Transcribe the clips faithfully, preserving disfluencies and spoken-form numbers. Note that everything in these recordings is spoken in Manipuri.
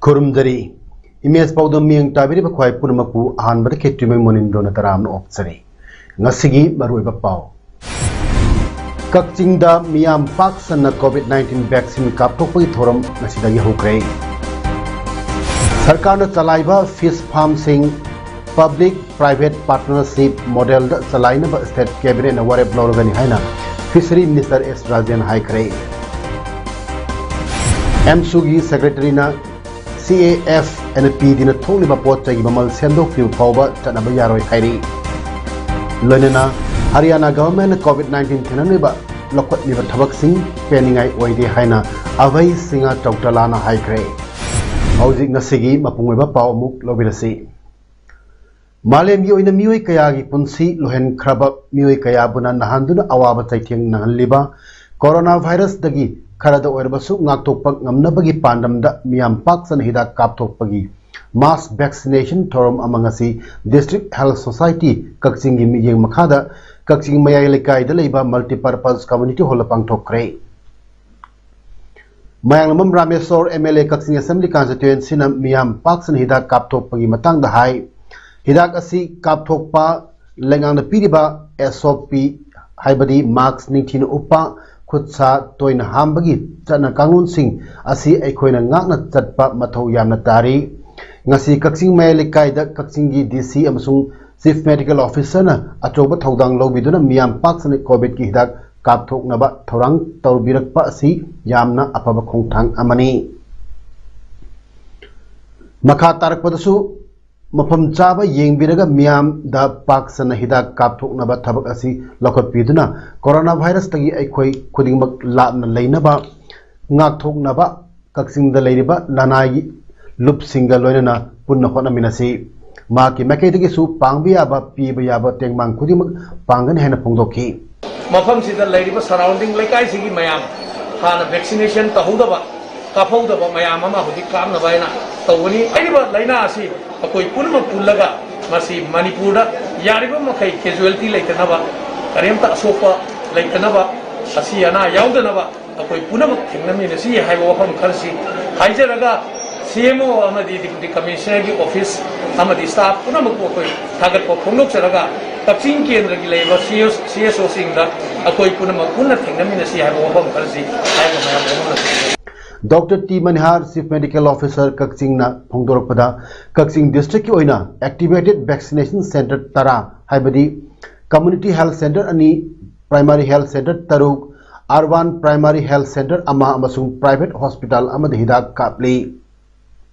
ꯈꯨꯔꯨꯝꯖꯔꯤ꯫ ꯏꯃꯦꯖ ꯄꯥꯎꯗꯝ ꯃꯤꯠꯌꯦꯡ ꯇꯥꯕꯤꯔꯤꯕ ꯈ꯭ꯋꯥꯏ ꯄꯨꯝꯅꯃꯛꯄꯨ ꯑꯍꯥꯟꯕꯗ ꯈꯦꯇ꯭ꯔꯤꯃꯌꯨꯝ ꯃꯣꯅꯤꯟꯗ꯭ꯔꯣꯅ ꯇꯔꯥꯝꯅ ꯑꯣꯛꯆꯔꯤ꯫ ꯉꯁꯤꯒꯤ ꯃꯔꯨꯑꯣꯏꯕ ꯄꯥꯎ꯫ ꯀꯛꯆꯤꯡꯗ ꯃꯤꯌꯥꯝ ꯄꯥꯛ ꯁꯟꯅ COVID nineteen vaccine ꯀꯥꯞꯊꯣꯛꯄꯒꯤ ꯊꯧꯔꯝ ꯉꯁꯤꯗꯒꯤ ꯍꯧꯈ꯭ꯔꯦ꯫ ꯁꯔꯀꯥꯔꯅ ꯆꯂꯥꯏꯕ fish farmꯁꯤꯡ public private partnership modelꯗ ꯆꯂꯥꯏꯅꯕ state cabinetꯅ ꯋꯥꯔꯦꯞ ꯂꯧꯔꯒꯅꯤ ꯍꯥꯏꯅ Fishery Minister S ꯔꯥꯖꯦꯟ ꯍꯥꯏꯈ꯭ꯔꯦ꯫ ꯑꯦꯝꯁꯨꯒꯤ secretaryꯅ CAF and PDꯅ ꯊꯣꯛꯂꯤꯕ ꯄꯣꯠ ꯆꯩꯒꯤ ꯃꯃꯜ ꯁꯦꯝꯗꯣꯛꯇ꯭ꯔꯤꯕ ꯐꯥꯎꯕ ꯆꯠꯅꯕ ꯌꯥꯔꯣꯏ ꯍꯥꯏꯔꯤ꯫ ꯂꯣꯏꯅꯅ ꯍꯔꯤꯌꯥꯅꯥ governmentꯅ COVID nineteen ꯊꯦꯡꯅꯅꯕ ꯂꯧꯈꯠꯂꯤꯕ ꯊꯕꯛꯁꯤꯡ ꯄꯦꯟꯅꯤꯡꯉꯥꯏ ꯑꯣꯏꯗꯦ ꯍꯥꯏꯅ ꯑꯚꯩ ꯁꯤꯡꯍ ꯆꯧꯇꯂꯥꯅ ꯍꯥꯏꯈ꯭ꯔꯦ꯫ ꯍꯧꯖꯤꯛ ꯉꯁꯤꯒꯤ ꯃꯄꯨꯡ ꯑꯣꯏꯕ ꯄꯥꯎ ꯑꯃꯨꯛ ꯂꯧꯕꯤꯔꯁꯤ꯫ ꯃꯥꯂꯦꯝꯒꯤ ꯑꯣꯏꯅ ꯃꯤꯑꯣꯏ ꯀꯌꯥꯒꯤ ꯄꯨꯟꯁꯤ ꯂꯣꯏꯍꯟꯈ꯭ꯔꯕ, ꯃꯤꯑꯣꯏ ꯀꯌꯥꯕꯨꯅ ꯅꯥꯍꯟꯗꯨꯅ ꯑꯋꯥꯕ ꯆꯩꯊꯦꯡ ꯅꯪꯍꯜꯂꯤꯕ ꯀꯣꯔꯣꯅꯥ ꯚꯥꯏꯔꯁꯇꯒꯤ ꯈꯔꯗ ꯑꯣꯏꯔꯕꯁꯨ ꯉꯥꯛꯊꯣꯛꯄ ꯉꯝꯅꯕꯒꯤ ꯄꯥꯟꯗꯝꯗ ꯃꯤꯌꯥꯝ ꯄꯥꯛ ꯁꯟꯅ ꯍꯤꯗꯥꯛ ꯀꯥꯞꯊꯣꯛꯄꯒꯤ mass vaccination ꯊꯧꯔꯝ ꯑꯃ ꯉꯁꯤ District Health Society ꯀꯛꯆꯤꯡꯒꯤ ꯃꯤꯠꯌꯦꯡ ꯃꯈꯥꯗ ꯀꯛꯆꯤꯡ ꯃꯌꯥꯏ ꯂꯩꯀꯥꯏꯗ ꯂꯩꯕ Multipurpose Community Hallꯗ ꯄꯥꯡꯊꯣꯛꯈ꯭ꯔꯦ꯫ ꯃꯌꯥꯡꯂꯝꯕꯝ ꯔꯥꯃꯦꯁꯣꯔ, MLA, ꯀꯛꯆꯤꯡ Assembly Constituencyꯅ ꯃꯤꯌꯥꯝ ꯄꯥꯛ ꯁꯟꯅ ꯍꯤꯗꯥꯛ ꯀꯥꯞꯊꯣꯛꯄꯒꯤ ꯃꯇꯥꯡꯗ ꯍꯥꯏ꯫ ꯍꯤꯗꯥꯛ ꯑꯁꯤ ꯀꯥꯞꯊꯣꯛꯄ ꯂꯩꯉꯥꯛꯅ ꯄꯤꯔꯤꯕ SOP, ꯍꯥꯏꯕꯗꯤ mask ꯅꯤꯡꯊꯤꯅ ꯎꯞꯄ, ꯈꯨꯠ ꯁꯥ ꯇꯣꯏꯅ ꯍꯥꯝꯕꯒꯤ ꯆꯠꯅ ꯀꯥꯡꯂꯣꯟꯁꯤꯡ ꯑꯁꯤ ꯑꯩꯈꯣꯏꯅ ꯉꯥꯛꯅ ꯆꯠꯄ ꯃꯊꯧ ꯌꯥꯝꯅ ꯇꯥꯔꯤ꯫ ꯉꯁꯤ ꯀꯛꯆꯤꯡ ꯃꯌꯥꯏ ꯂꯩꯀꯥꯏꯗ ꯀꯛꯆꯤꯡꯒꯤ DC ꯑꯃꯁꯨꯡ Chief Medical Officerꯅ ꯑꯆꯧꯕ ꯊꯧꯗꯥꯡ ꯂꯧꯕꯤꯗꯨꯅ ꯃꯤꯌꯥꯝ ꯄꯥꯛ ꯁꯟꯅ COVIDꯀꯤ ꯍꯤꯗꯥꯛ ꯀꯥꯞꯊꯣꯛꯅꯕ ꯊꯧꯔꯥꯡ ꯇꯧꯕꯤꯔꯛꯄ ꯑꯁꯤ ꯌꯥꯝꯅ ꯑꯐꯕ ꯈꯣꯡꯊꯥꯡ ꯑꯃꯅꯤ꯫ ꯃꯈꯥ ꯇꯥꯔꯛꯄꯗꯁꯨ ꯃꯐꯝ ꯆꯥꯕ ꯌꯦꯡꯕꯤꯔꯒ ꯃꯤꯌꯥꯝꯗ ꯄꯥꯛ ꯁꯟꯅ ꯍꯤꯗꯥꯛ ꯀꯥꯞꯊꯣꯛꯅꯕ ꯊꯕꯛ ꯑꯁꯤ ꯂꯧꯈꯠꯄꯤꯗꯨꯅ ꯀꯣꯔꯣꯅꯥ ꯚꯥꯏꯔꯁꯇꯒꯤ ꯑꯩꯈꯣꯏ ꯈꯨꯗꯤꯡꯃꯛ ꯂꯥꯞꯅ ꯂꯩꯅꯕ, ꯉꯥꯛꯊꯣꯛꯅꯕ ꯀꯛꯆꯤꯡꯗ ꯂꯩꯔꯤꯕ ꯂꯅꯥꯏꯒꯤ ꯂꯨꯞꯁꯤꯡꯒ ꯂꯣꯏꯅꯅ ꯄꯨꯟꯅ ꯍꯣꯠꯅꯃꯤꯟꯅꯁꯤ꯫ ꯃꯍꯥꯛꯀꯤ ꯃꯥꯏꯀꯩꯗꯒꯤꯁꯨ ꯄꯥꯡꯕ ꯌꯥꯕ, ꯄꯤꯕ ꯌꯥꯕ ꯇꯦꯡꯕꯥꯡ ꯈꯨꯗꯤꯡꯃꯛ ꯄꯥꯡꯒꯅꯤ ꯍꯥꯏꯅ ꯐꯣꯡꯗꯣꯛꯈꯤ꯫ ꯃꯐꯝꯁꯤꯗ ꯂꯩꯔꯤꯕ surrounding ꯂꯩꯀꯥꯏꯁꯤꯒꯤ ꯃꯌꯥꯝ ꯍꯥꯟꯅ vaccination ꯇꯧꯍꯧꯗꯕ, ꯀꯥꯞꯍꯧꯗꯕ ꯃꯌꯥꯝ ꯑꯃ ꯍꯧꯖꯤꯛ ꯀꯥꯞꯅꯕ ꯍꯥꯏꯅ ꯇꯧꯒꯅꯤ꯫ ꯍꯥꯏꯔꯤꯕ ꯂꯥꯏꯅꯥ ꯑꯁꯤ ꯑꯩꯈꯣꯏ ꯄꯨꯝꯅꯃꯛ ꯄꯨꯜꯂꯒ ꯃꯁꯤ ꯃꯅꯤꯄꯨꯔꯗ ꯌꯥꯔꯤꯕ ꯃꯈꯩ casualty ꯂꯩꯇꯅꯕ, ꯀꯔꯤꯝꯇ ꯑꯁꯣꯛꯄ ꯂꯩꯇꯅꯕ, ꯑꯁꯤ ꯑꯅꯥ ꯌꯥꯎꯗꯅꯕ ꯑꯩꯈꯣꯏ ꯄꯨꯝꯅꯃꯛ ꯊꯦꯡꯅꯃꯤꯟꯅꯁꯤ ꯍꯥꯏꯕ ꯋꯥꯐꯝ ꯈꯔꯁꯤ ꯍꯥꯏꯖꯔꯒ, CMO ꯑꯃꯗꯤ Deputy Commissionerꯒꯤ office ꯑꯃꯗꯤ staff ꯄꯨꯝꯅꯃꯛꯄꯨ ꯑꯩꯈꯣꯏ ꯊꯥꯒꯠꯄ ꯐꯣꯡꯗꯣꯛꯆꯔꯒ, ꯀꯛꯆꯤꯡ ꯀꯦꯟꯗ꯭ꯔꯒꯤ ꯂꯩꯔꯤꯕ CSOꯁꯤꯡꯗ ꯑꯩꯈꯣꯏ ꯄꯨꯝꯅꯃꯛ ꯄꯨꯟꯅ ꯊꯦꯡꯅꯃꯤꯟꯅꯁꯤ ꯍꯥꯏꯕ ꯋꯥꯐꯝ ꯈꯔꯁꯤ ꯍꯥꯏꯕ ꯃꯌꯥꯝ ꯐꯣꯡꯗꯣꯛꯆꯔꯤ꯫ Doctor T Manihar, Chief Medical Officer ꯀꯛꯆꯤꯡꯅ ꯐꯣꯡꯗꯣꯔꯛꯄꯗ, ꯀꯛꯆꯤꯡ districtꯀꯤ ꯑꯣꯏꯅ activated vaccination center ꯇꯔꯥ, ꯍꯥꯏꯕꯗꯤ community health center ꯑꯅꯤ, primary health center ꯇꯔꯨꯛ, urban primary health center ꯑꯃ ꯑꯃꯁꯨꯡ private hospital ꯑꯃꯗ ꯍꯤꯗꯥꯛ ꯀꯥꯞꯂꯤ꯫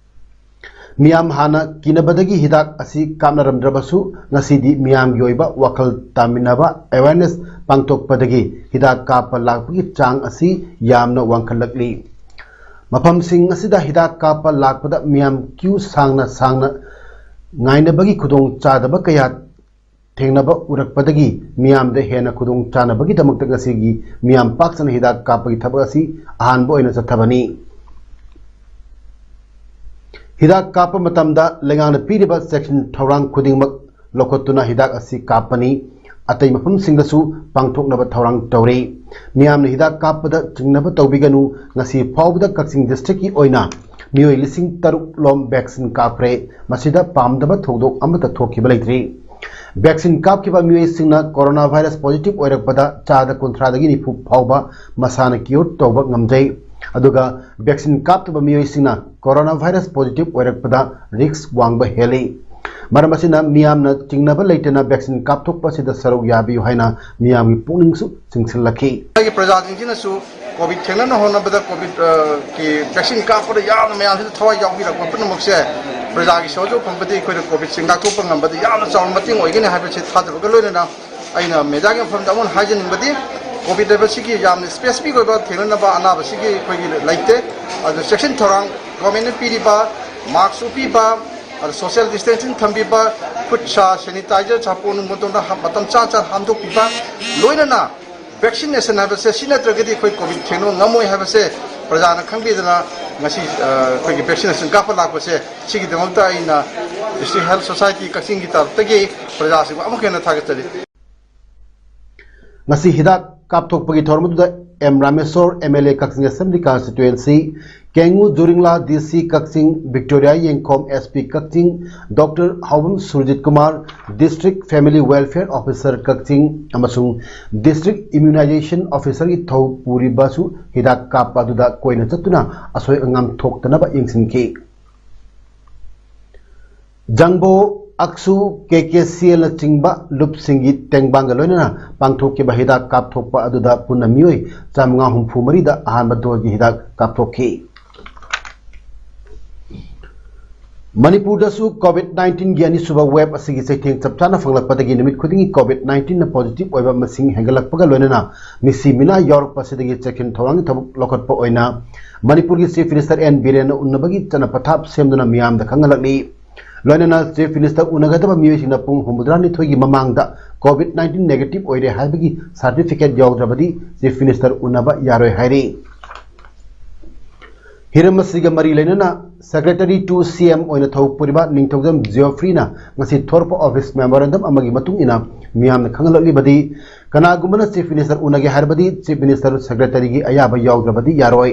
ꯃꯤꯌꯥꯝ ꯍꯥꯟꯅ ꯀꯤꯅꯕꯗꯒꯤ ꯍꯤꯗꯥꯛ ꯑꯁꯤ ꯀꯥꯞꯅꯔꯝꯗ꯭ꯔꯕꯁꯨ, ꯉꯁꯤꯗꯤ ꯃꯤꯌꯥꯝꯒꯤ ꯑꯣꯏꯕ ꯋꯥꯈꯜ ꯇꯥꯃꯤꯟꯅꯕ, awareness, ꯄꯥꯡꯊꯣꯛꯄꯗꯒꯤ ꯍꯤꯗꯥꯛ ꯀꯥꯞꯄ ꯂꯥꯛꯄꯒꯤ ꯆꯥꯡ ꯑꯁꯤ ꯌꯥꯝꯅ ꯋꯥꯡꯈꯠꯂꯛꯂꯤ꯫ ꯃꯐꯝꯁꯤꯡ ꯑꯁꯤꯗ ꯍꯤꯗꯥꯛ ꯀꯥꯞꯄ ꯂꯥꯛꯄꯗ ꯃꯤꯌꯥꯝ queue ꯁꯥꯡꯅ ꯁꯥꯡꯅ ꯉꯥꯏꯅꯕꯒꯤ ꯈꯨꯗꯣꯡ ꯆꯥꯗꯕ ꯀꯌꯥ ꯊꯦꯡꯅꯕ ꯎꯔꯛꯄꯗꯒꯤ ꯃꯤꯌꯥꯝꯗ ꯍꯦꯟꯅ ꯈꯨꯗꯣꯡ ꯆꯥꯅꯕꯒꯤꯗꯃꯛꯇ ꯉꯁꯤꯒꯤ ꯃꯤꯌꯥꯝ ꯄꯥꯛ ꯁꯟꯅ ꯍꯤꯗꯥꯛ ꯀꯥꯞꯄꯒꯤ ꯊꯕꯛ ꯑꯁꯤ ꯑꯍꯥꯟꯕ ꯑꯣꯏꯅ ꯆꯠꯊꯕꯅꯤ꯫ ꯍꯤꯗꯥꯛ ꯀꯥꯞꯄ ꯃꯇꯝꯗ ꯂꯩꯉꯥꯛꯅ ꯄꯤꯔꯤꯕ ꯆꯦꯛꯁꯤꯟ ꯊꯧꯔꯥꯡ ꯈꯨꯗꯤꯡꯃꯛ ꯂꯧꯈꯠꯇꯨꯅ ꯍꯤꯗꯥꯛ ꯑꯁꯤ ꯀꯥꯞꯄꯅꯤ꯫ ꯑꯇꯩ ꯃꯐꯝꯁꯤꯡꯗꯁꯨ ꯄꯥꯡꯊꯣꯛꯅꯕ ꯊꯧꯔꯥꯡ ꯇꯧꯔꯤ꯫ ꯃꯤꯌꯥꯝꯅ ꯍꯤꯗꯥꯛ ꯀꯥꯞꯄꯗ ꯆꯤꯡꯅꯕ ꯇꯧꯕꯤꯒꯅꯨ꯫ ꯉꯁꯤ ꯐꯥꯎꯕꯗ ꯀꯛꯆꯤꯡ districtꯀꯤ ꯑꯣꯏꯅ ꯃꯤꯑꯣꯏ ꯂꯤꯁꯤꯡ ꯇꯔꯨꯛ ꯂꯣꯝ vaccine ꯀꯥꯞꯈ꯭ꯔꯦ꯫ ꯃꯁꯤꯗ ꯄꯥꯝꯗꯕ ꯊꯧꯗꯣꯛ ꯑꯃꯠꯇ ꯊꯣꯛꯈꯤꯕ ꯂꯩꯇ꯭ꯔꯤ꯫ Vaccine ꯀꯥꯞꯈꯤꯕ ꯃꯤꯑꯣꯏꯁꯤꯡꯅ coronavirus positive ꯑꯣꯏꯔꯛꯄꯗ ꯆꯥꯗ ꯀꯨꯟꯊ꯭ꯔꯥꯗꯒꯤ ꯅꯤꯐꯨ ꯐꯥꯎꯕ ꯃꯁꯥꯅ cure ꯇꯧꯕ ꯉꯝꯖꯩ꯫ ꯑꯗꯨꯒ vaccine ꯀꯥꯞꯇꯕ ꯃꯤꯑꯣꯏꯁꯤꯡꯅ coronavirus positive ꯑꯣꯏꯔꯛꯄꯗ risk ꯋꯥꯡꯕ ꯍꯦꯜꯂꯤ꯫ ꯃꯔꯝ ꯑꯁꯤꯅ ꯃꯤꯌꯥꯝꯅ ꯆꯤꯡꯅꯕ ꯂꯩꯇꯅ vaccine ꯀꯥꯞꯊꯣꯛꯄ ꯑꯁꯤꯗ ꯁꯔꯨꯛ ꯌꯥꯕꯤꯌꯨ ꯍꯥꯏꯅ ꯃꯤꯌꯥꯝꯒꯤ ꯄꯨꯛꯅꯤꯡꯁꯨ ꯆꯤꯡꯁꯤꯜꯂꯛꯈꯤ꯫ ꯑꯩꯒꯤ ꯄ꯭ꯔꯖꯥꯁꯤꯡꯁꯤꯅꯁꯨ COVID ꯊꯦꯡꯅꯅ ꯍꯣꯠꯅꯕꯗ COVID, ꯑ, ꯀꯤ vaccine ꯀꯥꯞꯄꯗ ꯌꯥꯝꯅ ꯃꯌꯥꯝꯁꯤꯗ ꯊꯋꯥꯏ ꯌꯥꯎꯕꯤꯔꯛꯄ ꯄꯨꯝꯅꯃꯛꯁꯦ ꯄ꯭ꯔꯖꯥꯒꯤ ꯁꯍꯖꯣꯒ ꯐꯪꯕꯗꯤ ꯑꯩꯈꯣꯏꯅ COVIDꯁꯤ ꯉꯥꯛꯊꯣꯛꯄ ꯉꯝꯕꯗ ꯌꯥꯝꯅ ꯆꯥꯎꯅ ꯃꯇꯦꯡ ꯑꯣꯏꯒꯅꯤ ꯍꯥꯏꯕꯁꯤ ꯊꯥꯖꯕꯒ ꯂꯣꯏꯅꯅ ꯑꯩꯅ mediaꯒꯤ ꯃꯐꯝꯗ ꯑꯃꯨꯛ ꯍꯥꯏꯖꯅꯤꯡꯕꯗꯤ COVID ꯍꯥꯏꯕꯁꯤꯒꯤ ꯌꯥꯝꯅ specific ꯑꯣꯏꯕ ꯊꯦꯡꯅꯅꯕ ꯑꯅꯥꯕꯁꯤꯒꯤ ꯑꯩꯈꯣꯏꯒꯤ ꯂꯩꯇꯦ꯫ ꯑꯗꯨ ꯆꯦꯛꯁꯤꯟ ꯊꯧꯔꯥꯡ ꯒꯣꯔꯃꯦꯟꯅ ꯄꯤꯔꯤꯕ ꯃꯥꯛꯁ ꯎꯞꯄꯤꯕ, ꯑꯗꯨ ꯁꯣꯁꯤꯌꯦꯜ ꯗꯤꯁꯇꯦꯟꯁꯤꯡ ꯊꯝꯕꯤꯕ, ꯈꯨꯠ ꯁꯥ ꯁꯦꯅꯤꯇꯥꯏꯖꯔ ꯁꯥꯄꯣꯟ ꯃꯇꯝꯗ ꯍꯥ-, ꯃꯇꯝ ꯆꯥ ꯆꯥꯅ ꯍꯥꯝꯗꯣꯛꯄꯤꯕ, ꯂꯣꯏꯅꯅ ꯚꯦꯛꯁꯤꯅꯦꯁꯟ ꯍꯥꯏꯕꯁꯦ ꯁꯤ ꯅꯠꯇ꯭ꯔꯒꯗꯤ ꯑꯩꯈꯣꯏ ꯀꯣꯚꯤꯗ ꯊꯦꯡꯅꯕ ꯉꯝꯃꯣꯏ ꯍꯥꯏꯕꯁꯦ ꯄ꯭ꯔꯖꯥꯅ ꯈꯪꯕꯤꯗꯅ ꯉꯁꯤ, ꯑ, ꯑꯩꯈꯣꯏꯒꯤ ꯚꯦꯛꯁꯤꯅꯦꯁꯟ ꯀꯥꯞꯄ ꯂꯥꯛꯄꯁꯦ, ꯁꯤꯒꯤꯗꯃꯛꯇ ꯑꯩꯅ ꯗꯤꯁꯇ꯭ꯔꯤꯛ ꯍꯦꯜꯊ ꯁꯣꯁꯥꯏꯇꯤ ꯀꯛꯆꯤꯡꯒꯤ ꯇꯔꯞꯇꯒꯤ ꯄ꯭ꯔꯖꯥꯁꯤꯡꯕꯨ ꯑꯃꯨꯛ ꯍꯦꯟꯅ ꯊꯥꯒꯠꯆꯔꯤ꯫ ꯉꯁꯤ ꯍꯤꯗꯥꯛ ꯀꯥꯞꯊꯣꯛꯄꯒꯤ ꯊꯧꯔꯝ ꯑꯗꯨꯗ M Rameshor, M L A, ꯀꯛꯆꯤꯡ assembly constituency, Kengoo Zurungla, D C ꯀꯛꯆꯤꯡ, ꯚꯤꯛꯇꯣꯔꯤꯌꯥ ꯌꯦꯡꯈꯣꯝ, ꯑꯦꯁ ꯄꯤ ꯀꯛꯆꯤꯡ, doctor Haobam Surjit Kumar, district family welfare officer ꯀꯛꯆꯤꯡ ꯑꯃꯁꯨꯡ ꯗꯤꯁꯇ꯭ꯔꯤꯛ ꯏꯝꯃ꯭ꯌꯨꯅꯥꯏꯖꯦꯁꯟ ꯑꯣꯐꯤꯁꯔꯒꯤ ꯊꯧ ꯄꯨꯔꯤꯕꯁꯨ ꯍꯤꯗꯥꯛ ꯀꯥꯞꯄ ꯑꯗꯨꯗ ꯀꯣꯏꯅ ꯆꯠꯇꯨꯅ ꯑꯁꯣꯏ ꯑꯉꯥꯝ ꯊꯣꯛꯇꯅꯕ ꯌꯦꯡꯁꯤꯟꯈꯤ꯫ ꯖꯪꯕꯣ, ꯑꯛꯁꯨ, ꯀꯦ ꯀꯦ ꯁꯤ ꯑꯦꯜꯅꯆꯤꯡꯕ ꯂꯨꯞꯁꯤꯡꯒꯤ ꯇꯦꯡꯕꯥꯡꯒ ꯂꯣꯏꯅꯅ ꯄꯥꯡꯊꯣꯛꯈꯤꯕ ꯍꯤꯗꯥꯛ ꯀꯥꯞꯊꯣꯛꯄ ꯑꯗꯨꯗ ꯄꯨꯟꯅ ꯃꯤꯑꯣꯏ ꯆꯥꯝꯃꯉꯥ ꯍꯨꯝꯐꯨ ꯃꯔꯤꯗ ꯑꯍꯥꯟꯕ ꯗꯣꯁꯒꯤ ꯍꯤꯗꯥꯛ ꯀꯥꯞꯊꯣꯛꯈꯤ꯫ ꯃꯅꯤꯄꯨꯔꯗꯁꯨ ꯀꯣꯚꯤꯗ ꯅꯥꯏꯟꯇꯤꯟꯒꯤ ꯑꯅꯤꯁꯨꯕ ꯋꯦꯕ ꯑꯁꯤꯒꯤ ꯆꯩꯊꯦꯡ ꯆꯞ ꯆꯥꯅ ꯐꯪꯂꯛꯄꯗꯒꯤ ꯅꯨꯃꯤꯠ ꯈꯨꯗꯤꯡꯒꯤ ꯀꯣꯚꯤꯗ ꯅꯥꯏꯟꯇꯤꯟꯅ ꯄꯣꯖꯤꯇꯤꯚ ꯑꯣꯏꯕ ꯃꯁꯤꯡ ꯍꯦꯟꯒꯠꯂꯛꯄꯒ ꯂꯣꯏꯅꯅ ꯃꯤꯁꯤ ꯃꯤꯅꯥ ꯌꯥꯎꯔꯛꯄ ꯑꯁꯤꯗꯒꯤ ꯆꯦꯛꯁꯤꯟ ꯊꯧꯔꯥꯡꯒꯤ ꯊꯕꯛ ꯂꯧꯈꯠꯄ ꯑꯣꯏꯅ ꯃꯅꯤꯄꯨꯔꯒꯤ ꯆꯤꯐ ꯃꯤꯅꯤꯁꯇꯔ ꯑꯦꯟ ꯕꯤꯔꯦꯟꯅ ꯎꯅꯕꯒꯤ ꯆꯠꯅ ꯄꯊꯥꯞ ꯁꯦꯝꯗꯨꯅ ꯃꯤꯌꯥꯝꯗ ꯈꯪꯍꯜꯂꯛꯂꯤ꯫ ꯂꯣꯏꯅꯅ ꯆꯤꯐ ꯃꯤꯅꯤꯁꯇꯔ ꯎꯅꯒꯗꯕ ꯃꯤꯑꯣꯏꯁꯤꯡꯅ ꯄꯨꯡ ꯍꯨꯝꯐꯨꯇꯔꯥꯅꯤꯊꯣꯏꯒꯤ ꯃꯃꯥꯡꯗ ꯀꯣꯚꯤꯗ ꯅꯥꯏꯟꯇꯤꯟ ꯅꯦꯒꯦꯇꯤꯚ ꯑꯣꯏꯔꯦ ꯍꯥꯏꯕꯒꯤ ꯁꯥꯔꯇꯤꯐꯤꯀꯦꯠ ꯌꯥꯎꯗ꯭ꯔꯕꯗꯤ ꯆꯤꯐ ꯃꯤꯅꯤꯁꯇꯔ ꯎꯅꯕ ꯌꯥꯔꯣꯏ ꯍꯥꯏꯔꯤ꯫ ꯍꯤꯔꯝ ꯑꯁꯤꯒ ꯃꯔꯤ ꯂꯩꯅꯅ Secretary to C M ꯑꯣꯏꯅ ꯊꯧ ꯄꯨꯔꯤꯕ ꯅꯤꯡꯊꯧꯖꯝ ꯖꯤꯑꯣꯐ꯭ꯔꯤꯅ ꯉꯁꯤ ꯊꯣꯔꯛꯄ ꯑꯣꯐꯤꯁ ꯃꯦꯃꯣꯔꯦꯟꯗꯝ ꯑꯃꯒꯤ ꯃꯇꯨꯡ ꯏꯟꯅ ꯃꯤꯌꯥꯝꯅ ꯈꯪꯍꯜꯂꯛꯂꯤꯕꯗꯤ, ꯀꯅꯥꯒꯨꯝꯕꯅ ꯆꯤꯐ ꯃꯤꯅꯤꯁꯇꯔ ꯎꯅꯒꯦ ꯍꯥꯏꯔꯕꯗꯤ ꯆꯤꯐ ꯃꯤꯅꯤꯁꯇꯔ ꯁꯦꯀ꯭ꯔꯦꯇꯔꯤꯒꯤ ꯑꯌꯥꯕ ꯌꯥꯎꯗ꯭ꯔꯕꯗꯤ ꯌꯥꯔꯣꯏ꯫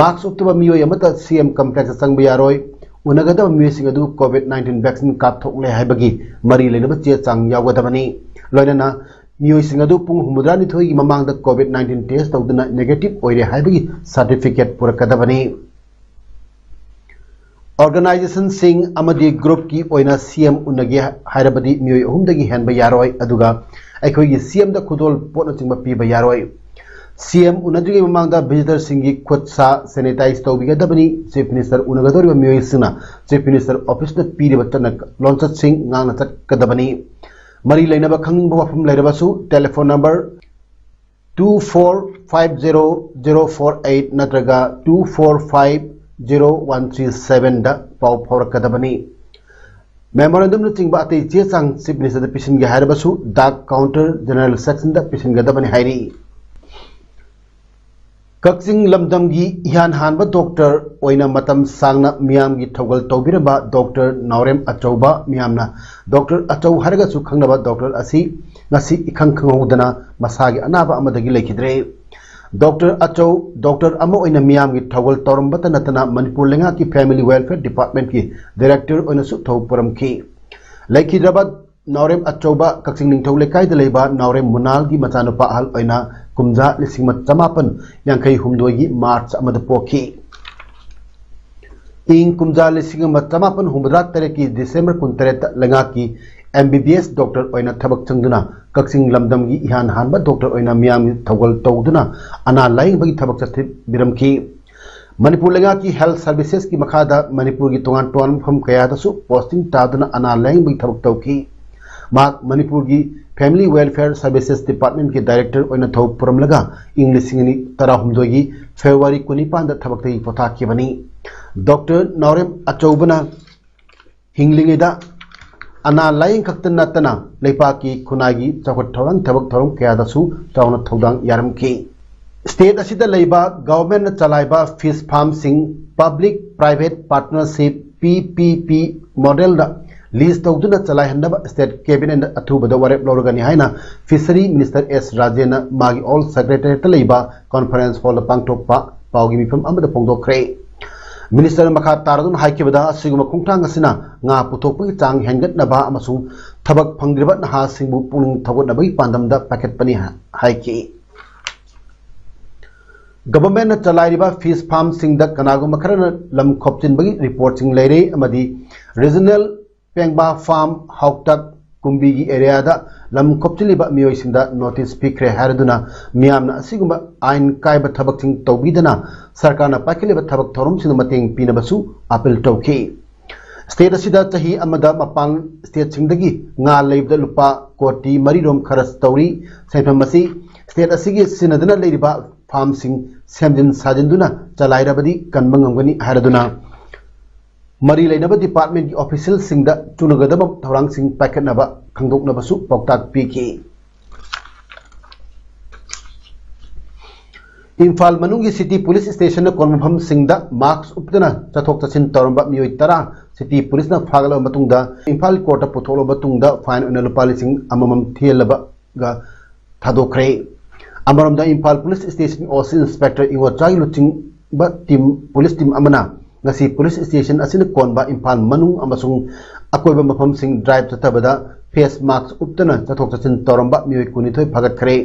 ꯃꯥꯁ꯭ꯛ ꯎꯞꯇꯕ ꯃꯤꯑꯣꯏ ꯑꯃꯠꯇ ꯁꯤ ꯑꯦꯝ ꯀꯝꯄ꯭ꯂꯦꯛꯁꯇ ꯆꯪꯕ ꯌꯥꯔꯣꯏ꯫ ꯎꯅꯒꯗꯕ ꯃꯤꯑꯣꯏꯁꯤꯡ ꯑꯗꯨ ꯀꯣꯚꯤꯗ ꯅꯥꯏꯟꯇꯤꯟ ꯚꯦꯛꯁꯤꯟ ꯀꯥꯞꯊꯣꯛꯂꯦ ꯍꯥꯏꯕꯒꯤ ꯃꯔꯤ ꯂꯩꯅꯕ ꯆꯦ ꯆꯥꯡ ꯌꯥꯎꯒꯗꯕꯅꯤ꯫ ꯂꯣꯏꯅꯅ ꯃꯤꯑꯣꯏꯁꯤꯡ ꯑꯗꯨ ꯄꯨꯡ ꯍꯨꯝꯐꯨꯇꯔꯥꯅꯤꯊꯣꯏꯒꯤ ꯃꯃꯥꯡꯗ ꯀꯣꯚꯤꯗ ꯅꯥꯏꯟꯇꯤꯟ ꯇꯦꯁ ꯇꯧꯗꯨꯅ ꯅꯦꯒꯦꯇꯤꯚ ꯑꯣꯏꯔꯦ ꯍꯥꯏꯕꯒꯤ ꯁꯥꯔꯇꯤꯐꯤꯀꯦꯠ ꯄꯨꯔꯛꯀꯗꯕꯅꯤ꯫ ꯑꯣꯔꯒꯅꯥꯏꯖꯦꯁꯟꯁꯤꯡ ꯑꯃꯗꯤ ꯒ꯭ꯔꯨꯞꯀꯤ ꯑꯣꯏꯅ ꯁꯤ ꯑꯦꯝ ꯎꯅꯒꯦ ꯍꯥꯏꯔꯕꯗꯤ ꯃꯤꯑꯣꯏ ꯑꯍꯨꯝꯗꯒꯤ ꯍꯦꯟꯕ ꯌꯥꯔꯣꯏ, ꯑꯗꯨꯒ ꯑꯩꯈꯣꯏꯒꯤ ꯁꯤ ꯑꯦꯝꯗ ꯈꯨꯗꯣꯜ ꯄꯣꯠꯅꯆꯤꯡꯕ ꯄꯤꯕ ꯌꯥꯔꯣꯏ꯫ ꯁꯤ ꯑꯦꯝ ꯎꯅꯗ꯭ꯔꯤꯉꯩ ꯃꯃꯥꯡꯗ ꯚꯤꯖꯤꯇꯔꯁꯤꯡꯒꯤ ꯈꯨꯠ ꯁꯥ ꯁꯦꯅꯤꯇꯥꯏꯖ ꯇꯧꯕꯤꯒꯗꯕꯅꯤ꯫ ꯆꯤꯐ ꯃꯤꯅꯤꯁꯇꯔ ꯎꯅꯒꯗꯧꯔꯤꯕ ꯃꯤꯑꯣꯏꯁꯤꯡꯅ ꯆꯤꯐ ꯃꯤꯅꯤꯁꯇꯔ ꯑꯣꯐꯤꯁꯇ ꯄꯤꯔꯤꯕ ꯆꯠꯅ ꯂꯣꯟꯆꯠꯁꯤꯡ ꯉꯥꯛꯅ ꯆꯠꯀꯗꯕꯅꯤ꯫ ꯃꯔꯤ ꯂꯩꯅꯕ ꯈꯪꯅꯤꯡꯕ ꯋꯥꯐꯝ ꯂꯩꯔꯕꯁꯨ telephone number two four five zero zero four eight ꯅꯠꯇ꯭ꯔꯒ two four five zero one three seven ꯗ ꯄꯥꯎ ꯐꯥꯎꯔꯛꯀꯗꯕꯅꯤ꯫ ꯃꯦꯃꯣꯔꯦꯟꯗꯝꯅꯆꯤꯡꯕ ꯑꯇꯩ ꯆꯦ ꯆꯥꯡ ꯆꯤꯐ ꯃꯤꯅꯤꯁꯇꯔꯗ ꯄꯤꯁꯤꯟꯒꯦ ꯍꯥꯏꯔꯕꯁꯨ ꯗꯥꯛ ꯀꯥꯎꯟꯇꯔ ꯖꯦꯅꯔꯦꯜ ꯁꯦꯛꯁꯟꯗ ꯄꯤꯁꯤꯟꯒꯗꯕꯅꯤ ꯍꯥꯏꯔꯤ꯫ ꯀꯛꯆꯤꯡ ꯂꯝꯗꯝꯒꯤ ꯏꯍꯥꯟ ꯍꯥꯟꯕ ꯗꯣꯛꯇꯔ ꯑꯣꯏꯅ ꯃꯇꯝ ꯁꯥꯡꯅ ꯃꯤꯌꯥꯝꯒꯤ ꯊꯧꯒꯜ ꯇꯧꯕꯤꯔꯝꯕ ꯗꯣꯛꯇꯔ ꯅꯥꯎꯔꯦꯝ ꯑꯆꯧꯕ, ꯃꯤꯌꯥꯝꯅ ꯗꯣꯛꯇꯔ ꯑꯆꯧ ꯍꯥꯏꯔꯒꯁꯨ ꯈꯪꯅꯕ ꯗꯣꯛꯇꯔ ꯑꯁꯤ ꯉꯁꯤ ꯏꯈꯪ ꯈꯪꯍꯧꯗꯅ ꯃꯁꯥꯒꯤ ꯑꯅꯥꯕ ꯑꯃꯗꯒꯤ ꯂꯩꯈꯤꯗ꯭ꯔꯦ꯫ ꯗꯣꯛꯇꯔ ꯑꯆꯧ ꯗꯣꯛꯇꯔ ꯑꯃ ꯑꯣꯏꯅ ꯃꯤꯌꯥꯝꯒꯤ ꯊꯧꯒꯜ ꯇꯧꯔꯝꯕꯇ ꯅꯠꯇꯅ ꯃꯅꯤꯄꯨꯔ ꯂꯩꯉꯥꯛꯀꯤ ꯐꯦꯃꯤꯂꯤ ꯋꯦꯜꯐꯤꯌꯔ ꯗꯤꯄꯥꯔꯠꯃꯦꯟꯠꯀꯤ ꯗꯥꯏꯔꯦꯛꯇꯔ ꯑꯣꯏꯅꯁꯨ ꯊꯧ ꯄꯨꯔꯝꯈꯤ꯫ ꯂꯩꯈꯤꯗ꯭ꯔꯕ ꯅꯥꯎꯔꯦꯝ ꯑꯆꯧꯕ ꯀꯛꯆꯤꯡ ꯅꯤꯡꯊꯧ ꯂꯩꯀꯥꯏꯗ ꯂꯩꯕ ꯅꯥꯎꯔꯦꯝ ꯃꯨꯅꯥꯜꯒꯤ ꯃꯆꯥꯅꯨꯄꯥ ꯑꯍꯜ ꯑꯣꯏꯅ ꯀꯨꯝꯖꯥ ꯂꯤꯁꯤꯡ ꯑꯃ ꯆꯃꯥꯄꯟ ꯌꯥꯡꯈꯩ ꯍꯨꯝꯗꯣꯏꯒꯤ ꯃꯥꯔꯆ ꯑꯃꯗ ꯄꯣꯛꯈꯤ꯫ ꯏꯪ ꯀꯨꯝꯖꯥ ꯂꯤꯁꯤꯡ ꯑꯃ ꯆꯃꯥꯄꯟ ꯍꯨꯝꯐꯨꯇꯔꯥ ꯇꯔꯦꯠꯀꯤ ꯗꯤꯁꯦꯝꯕꯔ ꯀꯨꯟꯇꯔꯦꯠꯇ ꯂꯩꯉꯥꯛꯀꯤ ꯑꯦꯝ ꯕꯤ ꯕꯤ ꯑꯦꯁ ꯗꯣꯛꯇꯔ ꯑꯣꯏꯅ ꯊꯕꯛ ꯆꯪꯗꯨꯅ ꯀꯛꯆꯤꯡ ꯂꯝꯗꯝꯒꯤ ꯏꯍꯥꯟ ꯍꯥꯟꯕ ꯗꯣꯛꯇꯔ ꯑꯣꯏꯅ ꯃꯤꯌꯥꯝꯒꯤ ꯊꯧꯒꯜ ꯇꯧꯗꯨꯅ ꯑꯅꯥ ꯂꯥꯌꯦꯡꯕꯒꯤ ꯊꯕꯛ ꯆꯠꯊꯕꯤꯔꯝꯈꯤ꯫ ꯃꯅꯤꯄꯨꯔ ꯂꯩꯉꯥꯛꯀꯤ ꯍꯦꯜꯊ ꯁꯔꯚꯤꯁꯦꯁꯀꯤ ꯃꯈꯥꯗ ꯃꯅꯤꯄꯨꯔꯒꯤ ꯇꯣꯉꯥꯟ ꯇꯣꯉꯥꯟꯕ ꯃꯐꯝ ꯀꯌꯥꯗꯁꯨ ꯄꯣꯁꯇꯤꯡ ꯇꯥꯗꯨꯅ ꯑꯅꯥ ꯂꯥꯌꯦꯡꯕꯒꯤ ꯊꯕꯛ ꯇꯧꯈꯤ꯫ ꯃꯍꯥꯛ ꯃꯅꯤꯄꯨꯔꯒꯤ ꯐꯦꯃꯤꯂꯤ ꯋꯦꯜꯐꯤꯌꯔ ꯁꯔꯚꯤꯁꯦꯁ ꯗꯤꯄꯥꯔꯠꯃꯦꯟꯠꯀꯤ ꯗꯥꯏꯔꯦꯛꯇꯔ ꯑꯣꯏꯅ ꯊꯕꯛ ꯄꯨꯔꯝꯂꯒ ꯏꯪ ꯂꯤꯁꯤꯡ ꯑꯅꯤ ꯇꯔꯥꯍꯨꯝꯗꯣꯏꯒꯤ ꯐꯦꯕ꯭ꯔꯨꯋꯥꯔꯤ ꯀꯨꯟꯅꯤꯄꯥꯟꯗ ꯊꯕꯛꯇꯒꯤ ꯄꯣꯊꯥꯈꯤꯕꯅꯤ꯫ ꯗꯣꯛꯇꯔ ꯅꯥꯎꯔꯦꯝ ꯑꯆꯧꯕꯅ ꯍꯤꯡꯂꯤꯉꯩꯗ ꯑꯅꯥ ꯂꯥꯌꯦꯡ ꯈꯛꯇ ꯅꯠꯇꯅ ꯂꯩꯄꯥꯛꯀꯤ ꯈꯨꯟꯅꯥꯏꯒꯤ ꯆꯥꯎꯈꯠ ꯊꯧꯔꯥꯡ ꯊꯕꯛ ꯊꯧꯔꯝ ꯀꯌꯥꯗꯁꯨ ꯆꯥꯎꯅ ꯊꯧꯗꯥꯡ ꯌꯥꯔꯝꯈꯤ꯫ ꯁ꯭ꯇꯦꯠ ꯑꯁꯤꯗ ꯂꯩꯕ ꯒꯚꯔꯟꯃꯦꯟꯠꯅ ꯆꯂꯥꯏꯕ ꯐꯤꯁ ꯐꯥꯔꯝꯁꯤꯡ ꯄꯕ꯭ꯂꯤꯛ ꯄ꯭ꯔꯥꯏꯚꯦꯠ ꯄꯥꯔꯠꯅꯔꯁꯤꯞ, ꯄꯤ ꯄꯤ ꯄꯤ, ꯃꯣꯗꯦꯜꯗ ꯂꯤꯖ ꯇꯧꯗꯨꯅ ꯆꯂꯥꯏꯍꯟꯅꯕ ꯁ꯭ꯇꯦꯠ ꯀꯦꯕꯤꯅꯦꯠꯅ ꯑꯊꯨꯕꯗ ꯋꯥꯔꯦꯞ ꯂꯧꯔꯒꯅꯤ ꯍꯥꯏꯅ ꯐꯤꯁꯔꯤ ꯃꯤꯅꯤꯁꯇꯔ ꯑꯦꯁ ꯔꯥꯖꯦꯟꯅ ꯃꯥꯒꯤ ꯑꯣꯜ ꯁꯦꯀ꯭ꯔꯦꯇꯔꯤꯌꯦꯠꯇ ꯂꯩꯕ ꯀꯣꯟꯐꯔꯦꯟꯁ ꯍꯣꯜꯗ ꯄꯥꯡꯊꯣꯛꯄ ꯄꯥꯎꯒꯤ ꯃꯤꯐꯝ ꯑꯃꯗ ꯐꯣꯡꯗꯣꯛꯈ꯭ꯔꯦ꯫ ꯃꯤꯅꯤꯁꯇꯔꯅ ꯃꯈꯥ ꯇꯥꯔꯗꯨꯅ ꯍꯥꯏꯈꯤꯕꯗ, ꯑꯁꯤꯒꯨꯝꯕ ꯈꯣꯡꯊꯥꯡ ꯑꯁꯤꯅ ꯉꯥ ꯄꯨꯊꯣꯛꯄꯒꯤ ꯆꯥꯡ ꯍꯦꯟꯒꯠꯅꯕ ꯑꯃꯁꯨꯡ ꯊꯕꯛ ꯐꯪꯗ꯭ꯔꯤꯕ ꯅꯍꯥꯁꯤꯡꯕꯨ ꯄꯨꯛꯅꯤꯡ ꯊꯧꯒꯠꯅꯕꯒꯤ ꯄꯥꯟꯗꯝꯗ ꯄꯥꯏꯈꯠꯄꯅꯤ ꯍꯥꯏꯈꯤ꯫ ꯒꯚꯔꯟꯃꯦꯟꯠꯅ ꯆꯂꯥꯏꯔꯤꯕ ꯐꯤꯁ ꯐꯥꯔꯝꯁꯤꯡꯗ ꯀꯅꯥꯒꯨꯝꯕ ꯈꯔꯅ ꯂꯝ ꯈꯣꯞꯆꯤꯟꯕꯒꯤ ꯔꯤꯄꯣꯔꯠꯁꯤꯡ ꯂꯩꯔꯦ ꯑꯃꯗꯤ ꯔꯤꯖꯅꯦꯜ ꯄꯦꯡꯕꯥ ꯐꯥꯔꯝ, ꯍꯥꯎꯇꯛ, ꯀꯨꯝꯕꯤꯒꯤ ꯑꯦꯔꯤꯌꯥꯗ ꯂꯝ ꯈꯣꯞꯆꯤꯜꯂꯤꯕ ꯃꯤꯑꯣꯏꯁꯤꯡꯗ ꯅꯣꯇꯤꯁ ꯄꯤꯈ꯭ꯔꯦ ꯍꯥꯏꯔꯗꯨꯅ ꯃꯤꯌꯥꯝꯅ ꯑꯁꯤꯒꯨꯝꯕ ꯑꯥꯏꯟ ꯀꯥꯏꯕ ꯊꯕꯛꯁꯤꯡ ꯇꯧꯕꯤꯗꯅ ꯁꯔꯀꯥꯔꯅ ꯄꯥꯏꯈꯠꯂꯤꯕ ꯊꯕꯛ ꯊꯧꯔꯝꯁꯤꯡꯗ ꯃꯇꯦꯡ ꯄꯤꯅꯕꯁꯨ ꯑꯥꯄꯤꯜ ꯇꯧꯈꯤ꯫ ꯁ꯭ꯇꯦꯠ ꯑꯁꯤꯗ ꯆꯍꯤ ꯑꯃꯗ ꯃꯄꯥꯟ ꯁ꯭ꯇꯦꯠꯁꯤꯡꯗꯒꯤ ꯉꯥ ꯂꯩꯕꯗ ꯂꯨꯄꯥ ꯀꯣꯇꯤ ꯃꯔꯤꯔꯣꯝ ꯈꯔꯆ ꯇꯧꯔꯤ꯫ ꯁꯦꯟꯐꯝ ꯑꯁꯤ ꯁ꯭ꯇꯦꯠ ꯑꯁꯤꯒꯤ ꯁꯤꯖꯤꯟꯅꯗꯨꯅ ꯂꯩꯔꯤꯕ ꯐꯥꯔꯝꯁꯤꯡ ꯁꯦꯝꯖꯤꯟ ꯁꯥꯖꯤꯟꯗꯨꯅ ꯆꯂꯥꯏꯔꯕꯗꯤ ꯀꯟꯕ ꯉꯝꯒꯅꯤ ꯍꯥꯏꯔꯗꯨꯅ ꯃꯔꯤ ꯂꯩꯅꯕ ꯗꯤꯄꯥꯔꯠꯃꯦꯟꯒꯤ ꯑꯣꯐꯤꯁꯤꯌꯦꯜꯁꯤꯡꯗ ꯆꯨꯅꯒꯗꯕ ꯊꯧꯔꯥꯡꯁꯤꯡ ꯄꯥꯏꯈꯠꯅꯕ ꯈꯪꯗꯣꯛꯅꯕꯁꯨ ꯄꯥꯎꯇꯥꯛ ꯄꯤꯈꯤ꯫ ꯏꯝꯐꯥꯜ ꯃꯅꯨꯡꯒꯤ ꯁꯤꯇꯤ ꯄꯨꯂꯤꯁ ꯁ꯭ꯇꯦꯁꯟꯅ ꯀꯣꯟꯕ ꯃꯐꯝꯁꯤꯡꯗ ꯃꯥꯛꯁ ꯎꯞꯇꯅ ꯆꯠꯊꯣꯛ ꯆꯠꯁꯤꯟ ꯇꯧꯔꯝꯕ ꯃꯤꯑꯣꯏ ꯇꯔꯥ ꯁꯤꯇꯤ ꯄꯨꯂꯤꯁꯅ ꯐꯥꯒꯠꯂꯕ ꯃꯇꯨꯡꯗ ꯏꯝꯐꯥꯜ ꯀꯣꯔꯠꯇ ꯄꯨꯊꯣꯛꯂꯕ ꯃꯇꯨꯡꯗ ꯐꯥꯏꯟ ꯑꯣꯏꯅ ꯂꯨꯄꯥ ꯂꯤꯁꯤꯡ ꯑꯃꯃꯝ ꯊꯤꯍꯜꯂꯕꯒ ꯊꯥꯗꯣꯛꯈ꯭ꯔꯦ꯫ ꯑꯃꯔꯣꯝꯗ ꯏꯝꯐꯥꯜ ꯄꯨꯂꯤꯁ ꯁ꯭ꯇꯦꯁꯟꯒꯤ ꯑꯣ ꯁꯤ ꯏꯟꯁꯄꯦꯛꯇꯔ ꯏꯉꯣꯆꯥꯒꯤ ꯂꯨꯆꯤꯡꯕ ꯇꯤꯝ, ꯄꯨꯂꯤꯁ ꯇꯤꯝ ꯑꯃꯅ ꯉꯁꯤ ꯄꯨꯂꯤꯁ ꯁ꯭ꯇꯦꯁꯟ ꯑꯁꯤꯅ ꯀꯣꯟꯕ ꯏꯝꯐꯥꯜ ꯃꯅꯨꯡ ꯑꯃꯁꯨꯡ ꯑꯀꯣꯏꯕ ꯃꯐꯝꯁꯤꯡ ꯗ꯭ꯔꯥꯏꯚ ꯆꯠꯊꯕꯗ ꯐꯦꯁ ꯃꯥꯛꯁ ꯎꯞꯇꯅ ꯆꯠꯊꯣꯛ ꯆꯠꯁꯤꯟ ꯇꯧꯔꯝꯕ ꯃꯤꯑꯣꯏ ꯀꯨꯟꯅꯤꯊꯣꯏ ꯐꯥꯒꯠꯈ꯭ꯔꯦ꯫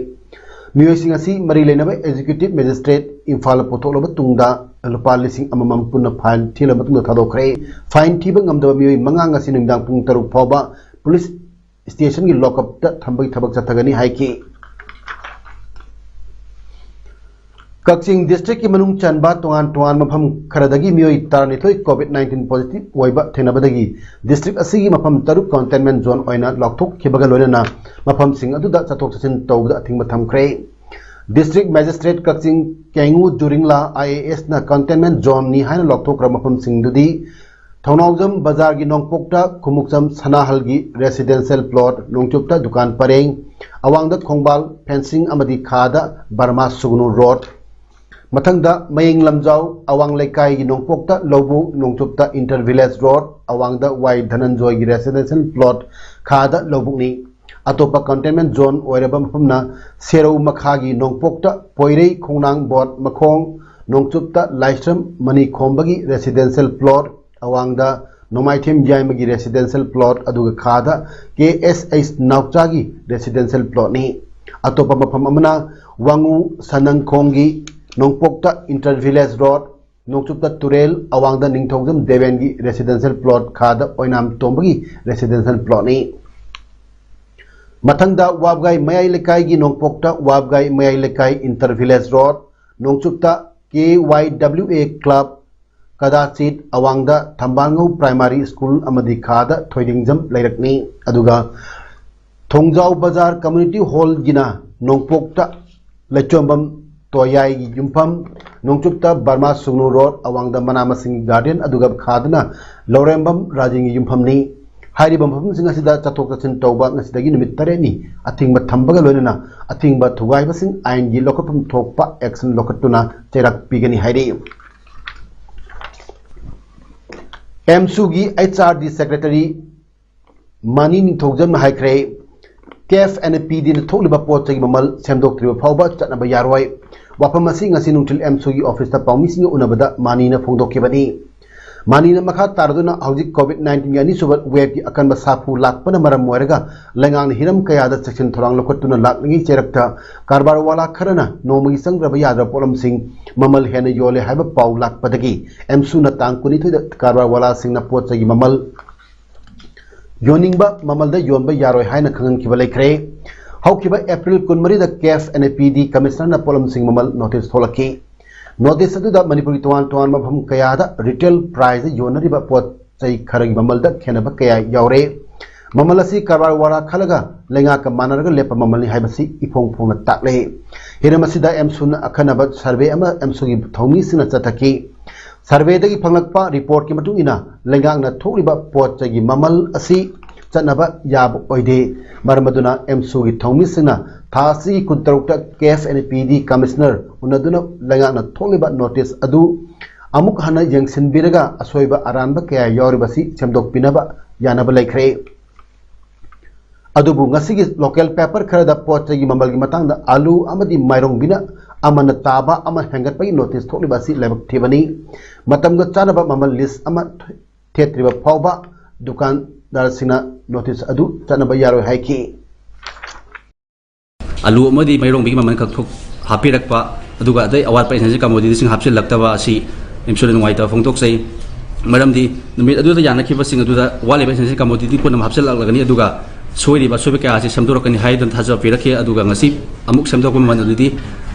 ꯃꯤꯑꯣꯏꯁꯤꯡ ꯑꯁꯤ ꯃꯔꯤ ꯂꯩꯅꯕ ꯑꯦꯛꯖꯤꯀ꯭ꯌꯨꯇꯤꯚ ꯃꯦꯖꯤꯁꯇ꯭ꯔꯦꯠ ꯏꯝꯐꯥꯜꯗ ꯄꯨꯊꯣꯛꯂꯕ ꯇꯨꯡꯗ ꯂꯨꯄꯥ ꯂꯤꯁꯤꯡ ꯑꯃꯃꯝ ꯄꯨꯟꯅ ꯐꯥꯏꯟ ꯊꯤꯂꯕ ꯃꯇꯨꯡꯗ ꯊꯥꯗꯣꯛꯈ꯭ꯔꯦ꯫ ꯐꯥꯏꯟ ꯊꯤꯕ ꯉꯝꯗꯕ ꯃꯤꯑꯣꯏ ꯃꯉꯥ ꯉꯁꯤ ꯅꯨꯃꯤꯗꯥꯡ ꯄꯨꯡ ꯇꯔꯨꯛ ꯐꯥꯎꯕ ꯄꯨꯂꯤꯁ ꯁ꯭ꯇꯦꯁꯟꯒꯤ ꯂꯣꯀꯞꯇ ꯊꯝꯕꯒꯤ ꯊꯕꯛ ꯆꯠꯊꯒꯅꯤ ꯍꯥꯏꯈꯤ꯫ ꯀꯛꯆꯤꯡ ꯗꯤꯁꯇ꯭ꯔꯤꯛꯀꯤ ꯃꯅꯨꯡ ꯆꯟꯕ ꯇꯣꯉꯥꯟ ꯇꯣꯉꯥꯟꯕ ꯃꯐꯝ ꯈꯔꯗꯒꯤ ꯃꯤꯑꯣꯏ ꯇꯔꯥꯅꯤꯊꯣꯏ ꯀꯣꯚꯤꯗ ꯅꯥꯏꯟꯇꯤꯟ ꯄꯣꯖꯤꯇꯤꯚ ꯑꯣꯏꯕ ꯊꯦꯡꯅꯕꯗꯒꯤ ꯗꯤꯁꯇ꯭ꯔꯤꯛ ꯑꯁꯤꯒꯤ ꯃꯐꯝ ꯇꯔꯨꯛ ꯀꯟꯇꯦꯟꯃꯦꯟ ꯖꯣꯟ ꯑꯣꯏꯅ ꯂꯥꯎꯊꯣꯛꯈꯤꯕꯒ ꯂꯣꯏꯅꯅ ꯃꯐꯝꯁꯤꯡ ꯑꯗꯨꯗ ꯆꯠꯊꯣꯛ ꯆꯠꯁꯤꯟ ꯇꯧꯕꯗ ꯑꯊꯤꯡꯕ ꯊꯝꯈ꯭ꯔꯦ꯫ ꯗꯤꯁꯇ꯭ꯔꯤꯛ ꯃꯦꯖꯤꯁꯇ꯭ꯔꯦꯠ ꯀꯛꯆꯤꯡ ꯀꯦꯡꯉꯨ ꯖꯨꯔꯤꯡꯂꯥ ꯑꯥꯏ ꯑꯦ ꯑꯦꯁꯅ ꯀꯟꯇꯦꯟꯃꯦꯟ ꯖꯣꯟꯅꯤ ꯍꯥꯏꯅ ꯂꯥꯎꯊꯣꯛꯈ꯭ꯔꯕ ꯃꯐꯝꯁꯤꯡꯗꯨꯗꯤ ꯊꯧꯅꯥꯎꯖꯝ ꯕꯖꯥꯔꯒꯤ ꯅꯣꯡꯄꯣꯛꯇ ꯈꯨꯃꯨꯛꯆꯝ ꯁꯅꯥꯍꯜꯒꯤ ꯔꯦꯁꯤꯗꯦꯟꯁꯤꯌꯦꯜ ꯄ꯭ꯂꯣꯠ, ꯅꯣꯡꯆꯨꯞꯇ ꯗꯨꯀꯥꯟ ꯄꯔꯦꯡ, ꯑꯋꯥꯡꯗ ꯈꯣꯡꯕꯥꯜ ꯐꯦꯟꯁꯤꯡ ꯑꯃꯗꯤ ꯈꯥꯗ ꯕꯔꯃꯥ ꯁꯨꯒꯅꯨ ꯔꯣꯗ, ꯃꯊꯪꯗ ꯃꯌꯦꯡ ꯂꯝꯖꯥꯎ ꯑꯋꯥꯡ ꯂꯩꯀꯥꯏꯒꯤ ꯅꯣꯡꯄꯣꯛꯇ ꯂꯧꯕꯨꯛ, ꯅꯣꯡꯆꯨꯞꯇ ꯏꯟꯇꯔ ꯚꯤꯂꯦꯖ ꯔꯣꯗ, ꯑꯋꯥꯡꯗ ꯋꯥꯏ ꯙꯅꯟꯖꯣꯏꯒꯤ ꯔꯦꯁꯤꯗꯦꯟꯁꯤꯌꯦꯜ ꯄ꯭ꯂꯣꯠ, ꯈꯥꯗ ꯂꯧꯕꯨꯛꯅꯤ꯫ ꯑꯇꯣꯞꯄ ꯀꯟꯇꯦꯟꯃꯦꯟ ꯖꯣꯟ ꯑꯣꯏꯔꯕ ꯃꯐꯝꯅ ꯁꯦꯔꯧ ꯃꯈꯥꯒꯤ ꯅꯣꯡꯄꯣꯛꯇ ꯄꯣꯏꯔꯩ ꯈꯣꯡꯅꯥꯡ ꯕꯣꯠ ꯃꯈꯣꯡ, ꯅꯣꯡꯆꯨꯞꯇ ꯂꯥꯏꯁ꯭ꯔꯝ ꯃꯅꯤ ꯈꯣꯝꯕꯒꯤ ꯔꯦꯁꯤꯗꯦꯟꯁꯤꯌꯦꯜ ꯄ꯭ꯂꯣꯠ, ꯑꯋꯥꯡꯗ ꯅꯣꯡꯃꯥꯏꯊꯦꯝ ꯌꯥꯏꯃꯒꯤ ꯔꯦꯁꯤꯗꯦꯟꯁꯤꯌꯦꯜ ꯄ꯭ꯂꯣꯠ, ꯑꯗꯨꯒ ꯈꯥꯗ ꯀꯦ ꯑꯦꯁ ꯑꯩꯆ ꯅꯥꯎꯆꯥꯒꯤ ꯔꯦꯁꯤꯗꯦꯟꯁꯤꯌꯦꯜ ꯄ꯭ꯂꯣꯠꯅꯤ꯫ ꯑꯇꯣꯞꯄ ꯃꯐꯝ ꯑꯃꯅ ꯋꯥꯉꯨ ꯁꯅꯪꯈꯣꯡꯒꯤ ꯅꯣꯡꯄꯣꯛꯇ ꯏꯟꯇꯔ ꯚꯤꯂꯦꯖ ꯔꯣꯗ, ꯅꯣꯡꯆꯨꯞꯇ ꯇꯨꯔꯦꯜ, ꯑꯋꯥꯡꯗ ꯅꯤꯡꯊꯧꯖꯝ ꯗꯦꯕꯦꯟꯒꯤ ꯔꯦꯁꯤꯗꯦꯟꯁꯤꯌꯦꯜ ꯄ꯭ꯂꯣꯠ, ꯈꯥꯗ ꯑꯣꯏꯅꯥꯝ ꯇꯣꯝꯕꯒꯤ ꯔꯦꯁꯤꯗꯦꯟꯁꯤꯌꯦꯜ ꯄ꯭ꯂꯣꯠꯅꯤ꯫ ꯃꯊꯪꯗ ꯋꯥꯕꯒꯥꯏ ꯃꯌꯥꯏ ꯂꯩꯀꯥꯏꯒꯤ ꯅꯣꯡꯄꯣꯛꯇ ꯋꯥꯕꯒꯥꯏ ꯃꯌꯥꯏ ꯂꯩꯀꯥꯏ ꯏꯟꯇꯔ ꯚꯤꯂꯦꯖ ꯔꯣꯗ, ꯅꯣꯡꯆꯨꯞꯇ K Y W A club, ꯀꯗꯥꯆꯤꯠ ꯑꯋꯥꯡꯗ ꯊꯝꯕꯥꯜꯉꯧ ꯄ꯭ꯔꯥꯏꯃꯥꯔꯤ ꯁ꯭ꯀꯨꯜ ꯑꯃꯗꯤ ꯈꯥꯗ ꯊꯣꯏꯗꯤꯡꯖꯝ ꯂꯩꯔꯛꯅꯤ꯫ ꯑꯗꯨꯒ ꯊꯣꯡꯖꯥꯎ ꯕꯖꯥꯔ ꯀꯝꯃ꯭ꯌꯨꯅꯤꯇꯤ ꯍꯣꯜꯒꯤꯅ ꯅꯣꯡꯄꯣꯛꯇ ꯂꯩꯆꯣꯝꯕꯝ ꯇꯣꯌꯥꯏꯒꯤ ꯌꯨꯝꯐꯝ, ꯅꯣꯡꯆꯨꯞꯇ ꯕꯔꯃꯥ ꯁꯨꯒꯅꯨ ꯔꯣꯗ, ꯑꯋꯥꯡꯗ ꯃꯅꯥ ꯃꯁꯤꯡꯒꯤ ꯒꯥꯔꯗꯦꯟ, ꯑꯗꯨꯒ ꯈꯥꯗꯨꯅ ꯂꯧꯔꯦꯝꯕꯝ ꯔꯥꯖꯦꯟꯒꯤ ꯌꯨꯝꯐꯝꯅꯤ꯫ ꯍꯥꯏꯔꯤꯕ ꯃꯐꯝꯁꯤꯡ ꯑꯁꯤꯗ ꯆꯠꯊꯣꯛ ꯆꯠꯁꯤꯟ ꯇꯧꯕ ꯉꯁꯤꯗꯒꯤ ꯅꯨꯃꯤꯠ ꯇꯔꯦꯠꯅꯤ ꯑꯊꯤꯡꯕ ꯊꯝꯕꯒ ꯂꯣꯏꯅꯅ ꯑꯊꯤꯡꯕ ꯊꯨꯒꯥꯏꯕꯁꯤꯡ ꯑꯥꯏꯟꯒꯤ ꯂꯧꯈꯠꯐꯝ ꯊꯣꯛꯄ action ꯂꯧꯈꯠꯇꯨꯅ ꯆꯩꯔꯥꯛ ꯄꯤꯒꯅꯤ ꯍꯥꯏꯔꯤ꯫ ꯑꯦꯝꯁꯨꯒꯤ H R D secretary ꯃꯅꯤ ꯅꯤꯡꯊꯧꯖꯝꯅ ꯍꯥꯏꯈ꯭ꯔꯦ, ꯀꯦꯐ ꯑꯦꯟ ꯄꯤ ꯗꯤꯅ ꯊꯣꯛꯂꯤꯕ ꯄꯣꯠ ꯆꯩꯒꯤ ꯃꯃꯜ ꯁꯦꯝꯗꯣꯛꯇ꯭ꯔꯤꯕ ꯐꯥꯎꯕ ꯆꯠꯅꯕ ꯌꯥꯔꯣꯏ꯫ ꯋꯥꯐꯝ ꯑꯁꯤ ꯉꯁꯤ ꯅꯨꯡꯊꯤꯜ ꯑꯦꯝꯁꯨꯒꯤ ꯑꯣꯐꯤꯁꯇ ꯄꯥꯎꯃꯤꯁꯤꯡꯒ ꯎꯅꯕꯗ ꯃꯅꯤꯅ ꯐꯣꯡꯗꯣꯛꯈꯤꯕꯅꯤ꯫ ꯃꯅꯤꯅ ꯃꯈꯥ ꯇꯥꯔꯗꯨꯅ ꯍꯧꯖꯤꯛ COVID nineteen ꯒꯤ ꯑꯅꯤꯁꯨꯕ ꯋꯦꯕꯀꯤ ꯑꯀꯟꯕ ꯁꯥꯐꯨ ꯂꯥꯛꯄꯅ ꯃꯔꯝ ꯑꯣꯏꯔꯒ ꯂꯩꯉꯥꯛꯅ ꯍꯤꯔꯝ ꯀꯌꯥꯗ ꯆꯦꯛꯁꯤꯟ ꯊꯧꯔꯥꯡ ꯂꯧꯈꯠꯇꯨꯅ ꯂꯥꯛꯂꯤꯉꯩ ꯆꯩꯔꯛꯇ ꯀꯔꯕꯥꯔ ꯋꯥꯂꯥ ꯈꯔꯅ ꯅꯣꯡꯃꯒꯤ ꯆꯪꯗ꯭ꯔꯕ ꯌꯥꯗ꯭ꯔꯕ ꯄꯣꯠꯂꯝꯁꯤꯡ ꯃꯃꯜ ꯍꯦꯟꯅ ꯌꯣꯜꯂꯦ ꯍꯥꯏꯕ ꯄꯥꯎ ꯂꯥꯛꯄꯗꯒꯤ ꯑꯦꯝꯁꯨꯅ ꯇꯥꯡ ꯀꯨꯟꯅꯤꯊꯣꯏꯗ ꯀꯔꯕꯥꯔ ꯋꯥꯂꯥꯁꯤꯡꯅ ꯄꯣꯠ ꯆꯩꯒꯤ ꯃꯃꯜ ꯌꯣꯟꯅꯤꯡꯕ ꯃꯃꯜꯗ ꯌꯣꯟꯕ ꯌꯥꯔꯣꯏ ꯍꯥꯏꯅ ꯈꯪꯍꯟꯈꯤꯕ ꯂꯩꯈ꯭ꯔꯦ꯫ ꯍꯧꯈꯤꯕ ꯑꯦꯄ꯭ꯔꯤꯜ ꯀꯨꯟꯃꯔꯤꯗ ꯀꯦꯐ ꯑꯦꯟ ꯄꯤ ꯗꯤ ꯀꯃꯤꯁꯅꯔꯅ ꯄꯣꯠꯂꯝꯁꯤꯡ ꯃꯃꯜ ꯅꯣꯇꯤꯁ ꯊꯣꯛꯂꯛꯈꯤ꯫ ꯅꯣꯇꯤꯁ ꯑꯗꯨꯗ ꯃꯅꯤꯄꯨꯔꯒꯤ ꯇꯣꯉꯥꯟ ꯇꯣꯉꯥꯟꯕ ꯃꯐꯝ ꯀꯌꯥꯗ ꯔꯤꯇꯦꯜ ꯄ꯭ꯔꯥꯏꯁꯇ ꯌꯣꯟꯅꯔꯤꯕ ꯄꯣꯠ ꯆꯩ ꯈꯔꯒꯤ ꯃꯃꯜꯗ ꯈꯦꯠꯅꯕ ꯀꯌꯥ ꯌꯥꯎꯔꯦ꯫ ꯃꯃꯜ ꯑꯁꯤ ꯀꯔꯕꯥꯔ ꯋꯥꯔꯥ ꯈꯜꯂꯒ ꯂꯩꯉꯥꯛꯀ ꯃꯥꯟꯅꯔꯒ ꯂꯦꯞꯄ ꯃꯃꯜꯅꯤ ꯍꯥꯏꯕꯁꯤ ꯏꯐꯣꯡ ꯐꯣꯡꯅ ꯇꯥꯛꯂꯦ꯫ ꯍꯤꯔꯝ ꯑꯁꯤꯗ ꯑꯦꯝꯁꯨꯅ ꯑꯈꯟꯅꯕ ꯁꯔꯚꯦ ꯑꯃ ꯑꯦꯝꯁꯨꯒꯤ ꯊꯧꯃꯤꯁꯤꯡꯅ ꯆꯠꯊꯈꯤ꯫ ꯁꯔꯚꯦꯗꯒꯤ ꯐꯪꯂꯛꯄ ꯔꯤꯄꯣꯔꯠꯀꯤ ꯃꯇꯨꯡ ꯏꯟꯅ ꯂꯩꯉꯥꯛꯅ ꯊꯣꯛꯂꯤꯕ ꯄꯣꯠ ꯆꯩꯒꯤ ꯃꯃꯜ ꯑꯁꯤ ꯆꯠꯅꯕ ꯌꯥꯕ ꯑꯣꯏꯗꯦ꯫ ꯃꯔꯝ ꯑꯗꯨꯅ ꯑꯦꯝꯁꯨꯒꯤ ꯊꯧꯃꯤꯁꯤꯡꯅ ꯊꯥ ꯑꯁꯤꯒꯤ ꯀꯨꯟꯇꯔꯨꯛꯇ ꯀꯦꯐ ꯑꯦꯟ ꯄꯤ ꯗꯤ ꯀꯃꯤꯁꯅꯔ ꯎꯅꯗꯨꯅ ꯂꯩꯉꯥꯛꯅ ꯊꯣꯛꯂꯤꯕ ꯅꯣꯇꯤꯁ ꯑꯗꯨ ꯑꯃꯨꯛ ꯍꯟꯅ ꯌꯦꯡꯁꯤꯟꯕꯤꯔꯒ ꯑꯁꯣꯏꯕ ꯑꯔꯥꯟꯕ ꯀꯌꯥ ꯌꯥꯎꯔꯤꯕꯁꯤ ꯁꯦꯝꯗꯣꯛꯄꯤꯅꯕ ꯌꯥꯅꯕ ꯂꯩꯈ꯭ꯔꯦ꯫ ꯑꯗꯨꯕꯨ ꯉꯁꯤꯒꯤ ꯂꯣꯀꯦꯜ ꯄꯦꯄꯔ ꯈꯔꯗ ꯄꯣꯠ ꯆꯩꯒꯤ ꯃꯃꯜꯒꯤ ꯃꯇꯥꯡꯗ ꯑꯂꯨ ꯑꯃꯗꯤ ꯃꯥꯏꯔꯣꯡꯕꯤꯅ ꯑꯃꯅ ꯇꯥꯕ ꯑꯃ ꯍꯦꯟꯒꯠꯄꯒꯤ ꯅꯣꯇꯤꯁ ꯊꯣꯛꯂꯤꯕ ꯑꯁꯤ ꯂꯥꯏꯕꯛ ꯊꯤꯕꯅꯤ꯫ ꯃꯇꯝꯒ ꯆꯥꯅꯕ ꯃꯃꯜ ꯂꯤꯁ ꯑꯃ ꯊꯦꯠꯇ꯭ꯔꯤꯕ ꯐꯥꯎꯕ ꯗꯨꯀꯥꯟꯗꯥꯔꯁꯤꯡꯅ ꯅꯣꯇꯤꯁ ꯑꯗꯨ ꯆꯠꯅꯕ ꯌꯥꯔꯣꯏ ꯍꯥꯏꯈꯤ꯫ ꯑꯂꯨ ꯑꯃꯗꯤ ꯃꯥꯏꯔꯣꯡꯕꯤꯒꯤ ꯃꯃꯜ ꯈꯛ ꯊꯣꯛ-, ꯍꯥꯞꯄꯤꯔꯛꯄ, ꯑꯗꯨꯒ ꯑꯇꯩ ꯑꯋꯥꯠꯄ essential commodityꯁꯤꯡ ꯍꯥꯞꯆꯤꯜꯂꯛꯇꯕ ꯑꯁꯤ ꯑꯦꯝꯁꯨꯅ ꯅꯨꯡꯉꯥꯏꯇꯕ ꯐꯣꯡꯗꯣꯛꯆꯩ꯫ ꯃꯔꯝꯗꯤ ꯅꯨꯃꯤꯠ ꯑꯗꯨꯗ ꯌꯥꯅꯈꯤꯕꯁꯤꯡ ꯑꯗꯨꯗ ꯋꯥꯠꯂꯤꯕ essential commodity ꯄꯨꯝꯅꯃꯛ ꯍꯥꯞꯆꯤꯜꯂꯛꯂꯒꯅꯤ, ꯑꯗꯨꯒ ꯁꯣꯏꯔꯤꯕ ꯑꯁꯣꯏꯕ ꯀꯌꯥ ꯑꯁꯤ ꯁꯦꯝꯗꯣꯔꯛꯀꯅꯤ ꯍꯥꯏꯗꯨꯅ ꯊꯥꯖꯕ ꯄꯤꯔꯛꯈꯤ꯫ ꯑꯗꯨꯒ ꯉꯁꯤ ꯑꯃꯨꯛ ꯁꯦꯝꯗꯣꯛꯄ ꯃꯃꯜ ꯑꯗꯨꯗꯤ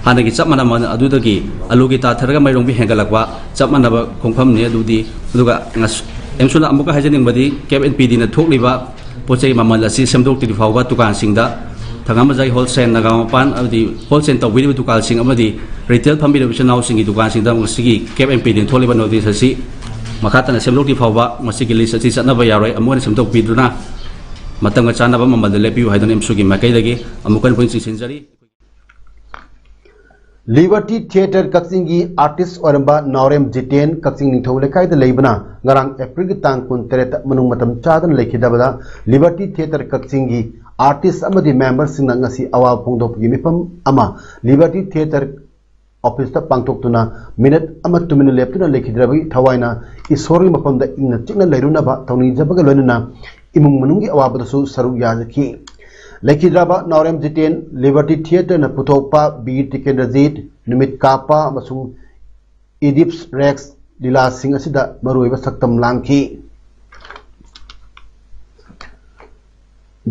ꯍꯥꯟꯅꯒꯤ ꯆꯞ ꯃꯥꯟꯅꯕ ꯃꯃꯜ ꯑꯗꯨꯗꯒꯤ ꯑꯂꯨꯒꯤ ꯇꯥꯊꯔꯒ ꯃꯥꯏꯔꯣꯡꯕꯤ ꯍꯦꯟꯒꯠꯂꯛꯄ ꯆꯞ ꯃꯥꯟꯅꯕ ꯈꯣꯡꯐꯝꯅꯤ꯫ ꯑꯗꯨꯗꯤ, ꯑꯗꯨꯒ ꯉꯁ-, ꯑꯦꯝꯁꯨꯅ ꯑꯃꯨꯛꯀ ꯍꯥꯏꯖꯅꯤꯡꯕꯗꯤ ꯀꯦꯐ ꯑꯦꯟ ꯄꯤ ꯗꯤꯅ ꯊꯣꯛꯂꯤꯕ ꯄꯣꯠ ꯆꯩ ꯃꯃꯜ ꯑꯁꯤ ꯁꯦꯝꯗꯣꯛꯇ꯭ꯔꯤ ꯐꯥꯎꯕ ꯗꯨꯀꯥꯟꯁꯤꯡꯗ ꯊꯪꯒꯥꯝꯕꯖꯥꯔꯒꯤ ꯍꯣꯜꯁꯦꯜ, ꯅꯥꯒꯥ ꯃꯄꯥꯟ ꯑꯃꯗꯤ ꯍꯣꯜꯁꯦꯜ ꯇꯧꯕꯤꯔꯤꯕ ꯗꯨꯀꯥꯟꯁꯤꯡ ꯑꯃꯗꯤ ꯔꯤꯇꯦꯜ ꯐꯝꯕꯤꯔꯤꯕ ꯏꯆꯤꯜ ꯏꯅꯥꯎꯁꯤꯡꯒꯤ ꯗꯨꯀꯥꯟꯁꯤꯡꯗ ꯉꯁꯤꯒꯤ ꯀꯦꯞ ꯑꯦꯝ ꯄꯤꯗꯒꯤ ꯊꯣꯛꯂꯤꯕ ꯅꯣꯇꯤꯁ ꯑꯁꯤ ꯃꯈꯥ ꯇꯥꯅ ꯁꯦꯝꯗꯣꯛꯇ꯭ꯔꯤ ꯐꯥꯎꯕ ꯃꯁꯤꯒꯤ ꯂꯤꯁ ꯑꯁꯤ ꯆꯠꯅꯕ ꯌꯥꯔꯣꯏ꯫ ꯑꯃꯨꯛ ꯍꯟꯅ ꯁꯦꯝꯗꯣꯛꯄꯤꯗꯨꯅ ꯃꯇꯝꯒ ꯆꯥꯟꯅꯕ ꯃꯃꯜꯗ ꯂꯦꯞꯄꯤꯌꯨ ꯍꯥꯏꯗꯨꯅ ꯑꯦꯝꯁꯨꯒꯤ ꯃꯥꯏꯀꯩꯗꯒꯤ ꯑꯃꯨꯛ ꯍꯟꯅ ꯄꯨꯛꯅꯤꯡ ꯆꯤꯡꯁꯤꯟꯖꯔꯤ꯫ ꯂꯤꯕꯔꯇꯤ ꯊꯤꯌꯦꯇꯔ ꯀꯛꯆꯤꯡꯒꯤ ꯑꯥꯔꯇꯤꯁ ꯑꯣꯏꯔꯝꯕ ꯅꯥꯎꯔꯦꯝ ꯖꯤꯇꯦꯟ, ꯀꯛꯆꯤꯡ ꯅꯤꯡꯊꯧ ꯂꯩꯀꯥꯏꯗ ꯂꯩꯕꯅ, ꯉꯔꯥꯡ ꯑꯦꯄ꯭ꯔꯤꯜꯒꯤ ꯇꯥꯡ ꯀꯨꯟꯇꯔꯦꯠꯇ ꯃꯅꯨꯡ ꯃꯇꯝ ꯆꯥꯗꯅ ꯂꯩꯈꯤꯗꯕꯗ ꯂꯤꯕꯔꯇꯤ ꯊꯤꯌꯦꯇꯔ ꯀꯛꯆꯤꯡꯒꯤ ꯑꯥꯔꯇꯤꯁ ꯑꯃꯗꯤ ꯃꯦꯝꯕꯔꯁꯤꯡꯅ ꯉꯁꯤ ꯑꯋꯥꯕ ꯐꯣꯡꯗꯣꯛꯄꯒꯤ ꯃꯤꯐꯝ ꯑꯃ ꯂꯤꯕꯔꯇꯤ ꯊꯤꯌꯦꯇꯔ ꯑꯣꯐꯤꯁꯇ ꯄꯥꯡꯊꯣꯛꯇꯨꯅ ꯃꯤꯅꯠ ꯑꯃ ꯇꯨꯃꯤꯟꯅ ꯂꯦꯞꯇꯨꯅ ꯂꯩꯈꯤꯗ꯭ꯔꯕꯒꯤ ꯊꯋꯥꯏꯅ ꯏꯁꯣꯔꯒꯤ ꯃꯐꯝꯗ ꯏꯪꯅ ꯆꯤꯛꯅ ꯂꯩꯔꯨꯅꯕ ꯊꯧꯅꯤꯖꯕꯒ ꯂꯣꯏꯅꯅ ꯏꯃꯨꯡ ꯃꯅꯨꯡꯒꯤ ꯑꯋꯥꯕꯗꯁꯨ ꯁꯔꯨꯛ ꯌꯥꯖꯈꯤ꯫ ꯂꯩꯈꯤꯗ꯭ꯔꯕ ꯅꯥꯎꯔꯦꯝ ꯖꯤꯇꯦꯟ, ꯂꯤꯕꯔꯇꯤ ꯊꯤꯌꯦꯇꯔꯅ ꯄꯨꯊꯣꯛꯄ ꯕꯤꯔ ꯇꯤꯀꯦꯟꯗ꯭ꯔꯖꯤꯠ, ꯅꯨꯃꯤꯠ ꯀꯥꯞꯄ ꯑꯃꯁꯨꯡ ꯏꯗꯤꯞꯁ ꯔꯦꯛꯁ ꯂꯤꯂꯥꯁꯤꯡ ꯑꯁꯤꯗ ꯃꯔꯨꯑꯣꯏꯕ ꯁꯛꯇꯝ ꯂꯥꯡꯈꯤ꯫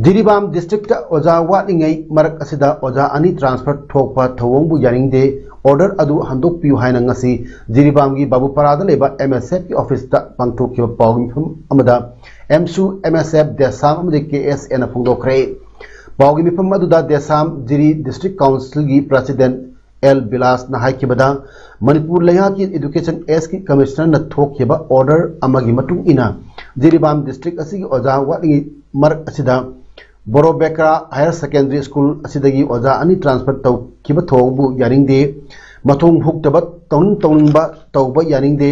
ꯖꯤꯔꯤꯕꯥꯝ ꯗꯤꯁꯇ꯭ꯔꯤꯛꯇ ꯑꯣꯖꯥ ꯋꯥꯠꯂꯤꯉꯩ ꯃꯔꯛ ꯑꯁꯤꯗ ꯑꯣꯖꯥ ꯑꯅꯤ ꯇ꯭ꯔꯥꯟꯁꯐꯔ ꯊꯣꯛꯄ ꯊꯧꯑꯣꯡꯕꯨ ꯌꯥꯅꯤꯡꯗꯦ, ꯑꯣꯔꯗꯔ ꯑꯗꯨ ꯍꯟꯗꯣꯛꯄꯤꯌꯨ ꯍꯥꯏꯅ ꯉꯁꯤ ꯖꯤꯔꯤꯕꯥꯝꯒꯤ ꯕꯥꯕꯨꯄꯥꯔꯥꯗ ꯂꯩꯕ ꯑꯦꯝ ꯑꯦꯁ ꯑꯦꯐꯀꯤ ꯑꯣꯐꯤꯁꯇ ꯄꯥꯡꯊꯣꯛꯈꯤꯕ ꯄꯥꯎꯒꯤ ꯃꯤꯐꯝ ꯑꯃꯗ ꯑꯦꯝꯁꯨ, ꯑꯦꯝ ꯑꯦꯁ ꯑꯦꯐ, ꯗꯦꯁꯥꯝ ꯑꯃꯗꯤ ꯀꯦ ꯑꯦꯁ ꯑꯦꯅ ꯐꯣꯡꯗꯣꯛꯈ꯭ꯔꯦ꯫ ꯄꯥꯎꯒꯤ ꯃꯤꯐꯝ ꯑꯗꯨꯗ ꯗꯦꯁꯥꯝ ꯖꯤꯔꯤ ꯗꯤꯁꯇ꯭ꯔꯤꯛ ꯀꯥꯎꯟꯁꯤꯜꯒꯤ ꯄ꯭ꯔꯁꯤꯗꯦꯟꯠ ꯑꯦꯜ ꯕꯤꯂꯥꯁꯅ ꯍꯥꯏꯈꯤꯕꯗ, ꯃꯅꯤꯄꯨꯔ ꯂꯩꯉꯥꯛꯀꯤ ꯏꯗꯨꯀꯦꯁꯟ ꯑꯦꯁꯀꯤ ꯀꯃꯤꯁꯅꯔꯅ ꯊꯣꯛꯈꯤꯕ ꯑꯣꯔꯗꯔ ꯑꯃꯒꯤ ꯃꯇꯨꯡ ꯏꯟꯅ ꯖꯤꯔꯤꯕꯥꯝ ꯗꯤꯁꯇ꯭ꯔꯤꯛ ꯑꯁꯤꯒꯤ ꯑꯣꯖꯥ ꯋꯥꯠꯂꯤꯉꯩ ꯃꯔꯛ ꯑꯁꯤꯗ ꯕꯣꯔꯣꯕꯦꯀ꯭ꯔꯥ ꯍꯥꯌꯔ ꯁꯦꯀꯦꯟꯗꯔꯤ ꯁ꯭ꯀꯨꯜ ꯑꯁꯤꯗꯒꯤ ꯑꯣꯖꯥ ꯑꯅꯤ ꯇ꯭ꯔꯥꯟꯁꯐꯔ ꯇꯧꯈꯤꯕ ꯊꯧꯑꯣꯡꯕꯨ ꯌꯥꯅꯤꯡꯗꯦ, ꯃꯊꯣꯡ ꯍꯨꯛꯇꯕ ꯇꯧꯅꯤꯡ ꯇꯧꯅꯤꯡꯕ ꯇꯧꯕ ꯌꯥꯅꯤꯡꯗꯦ,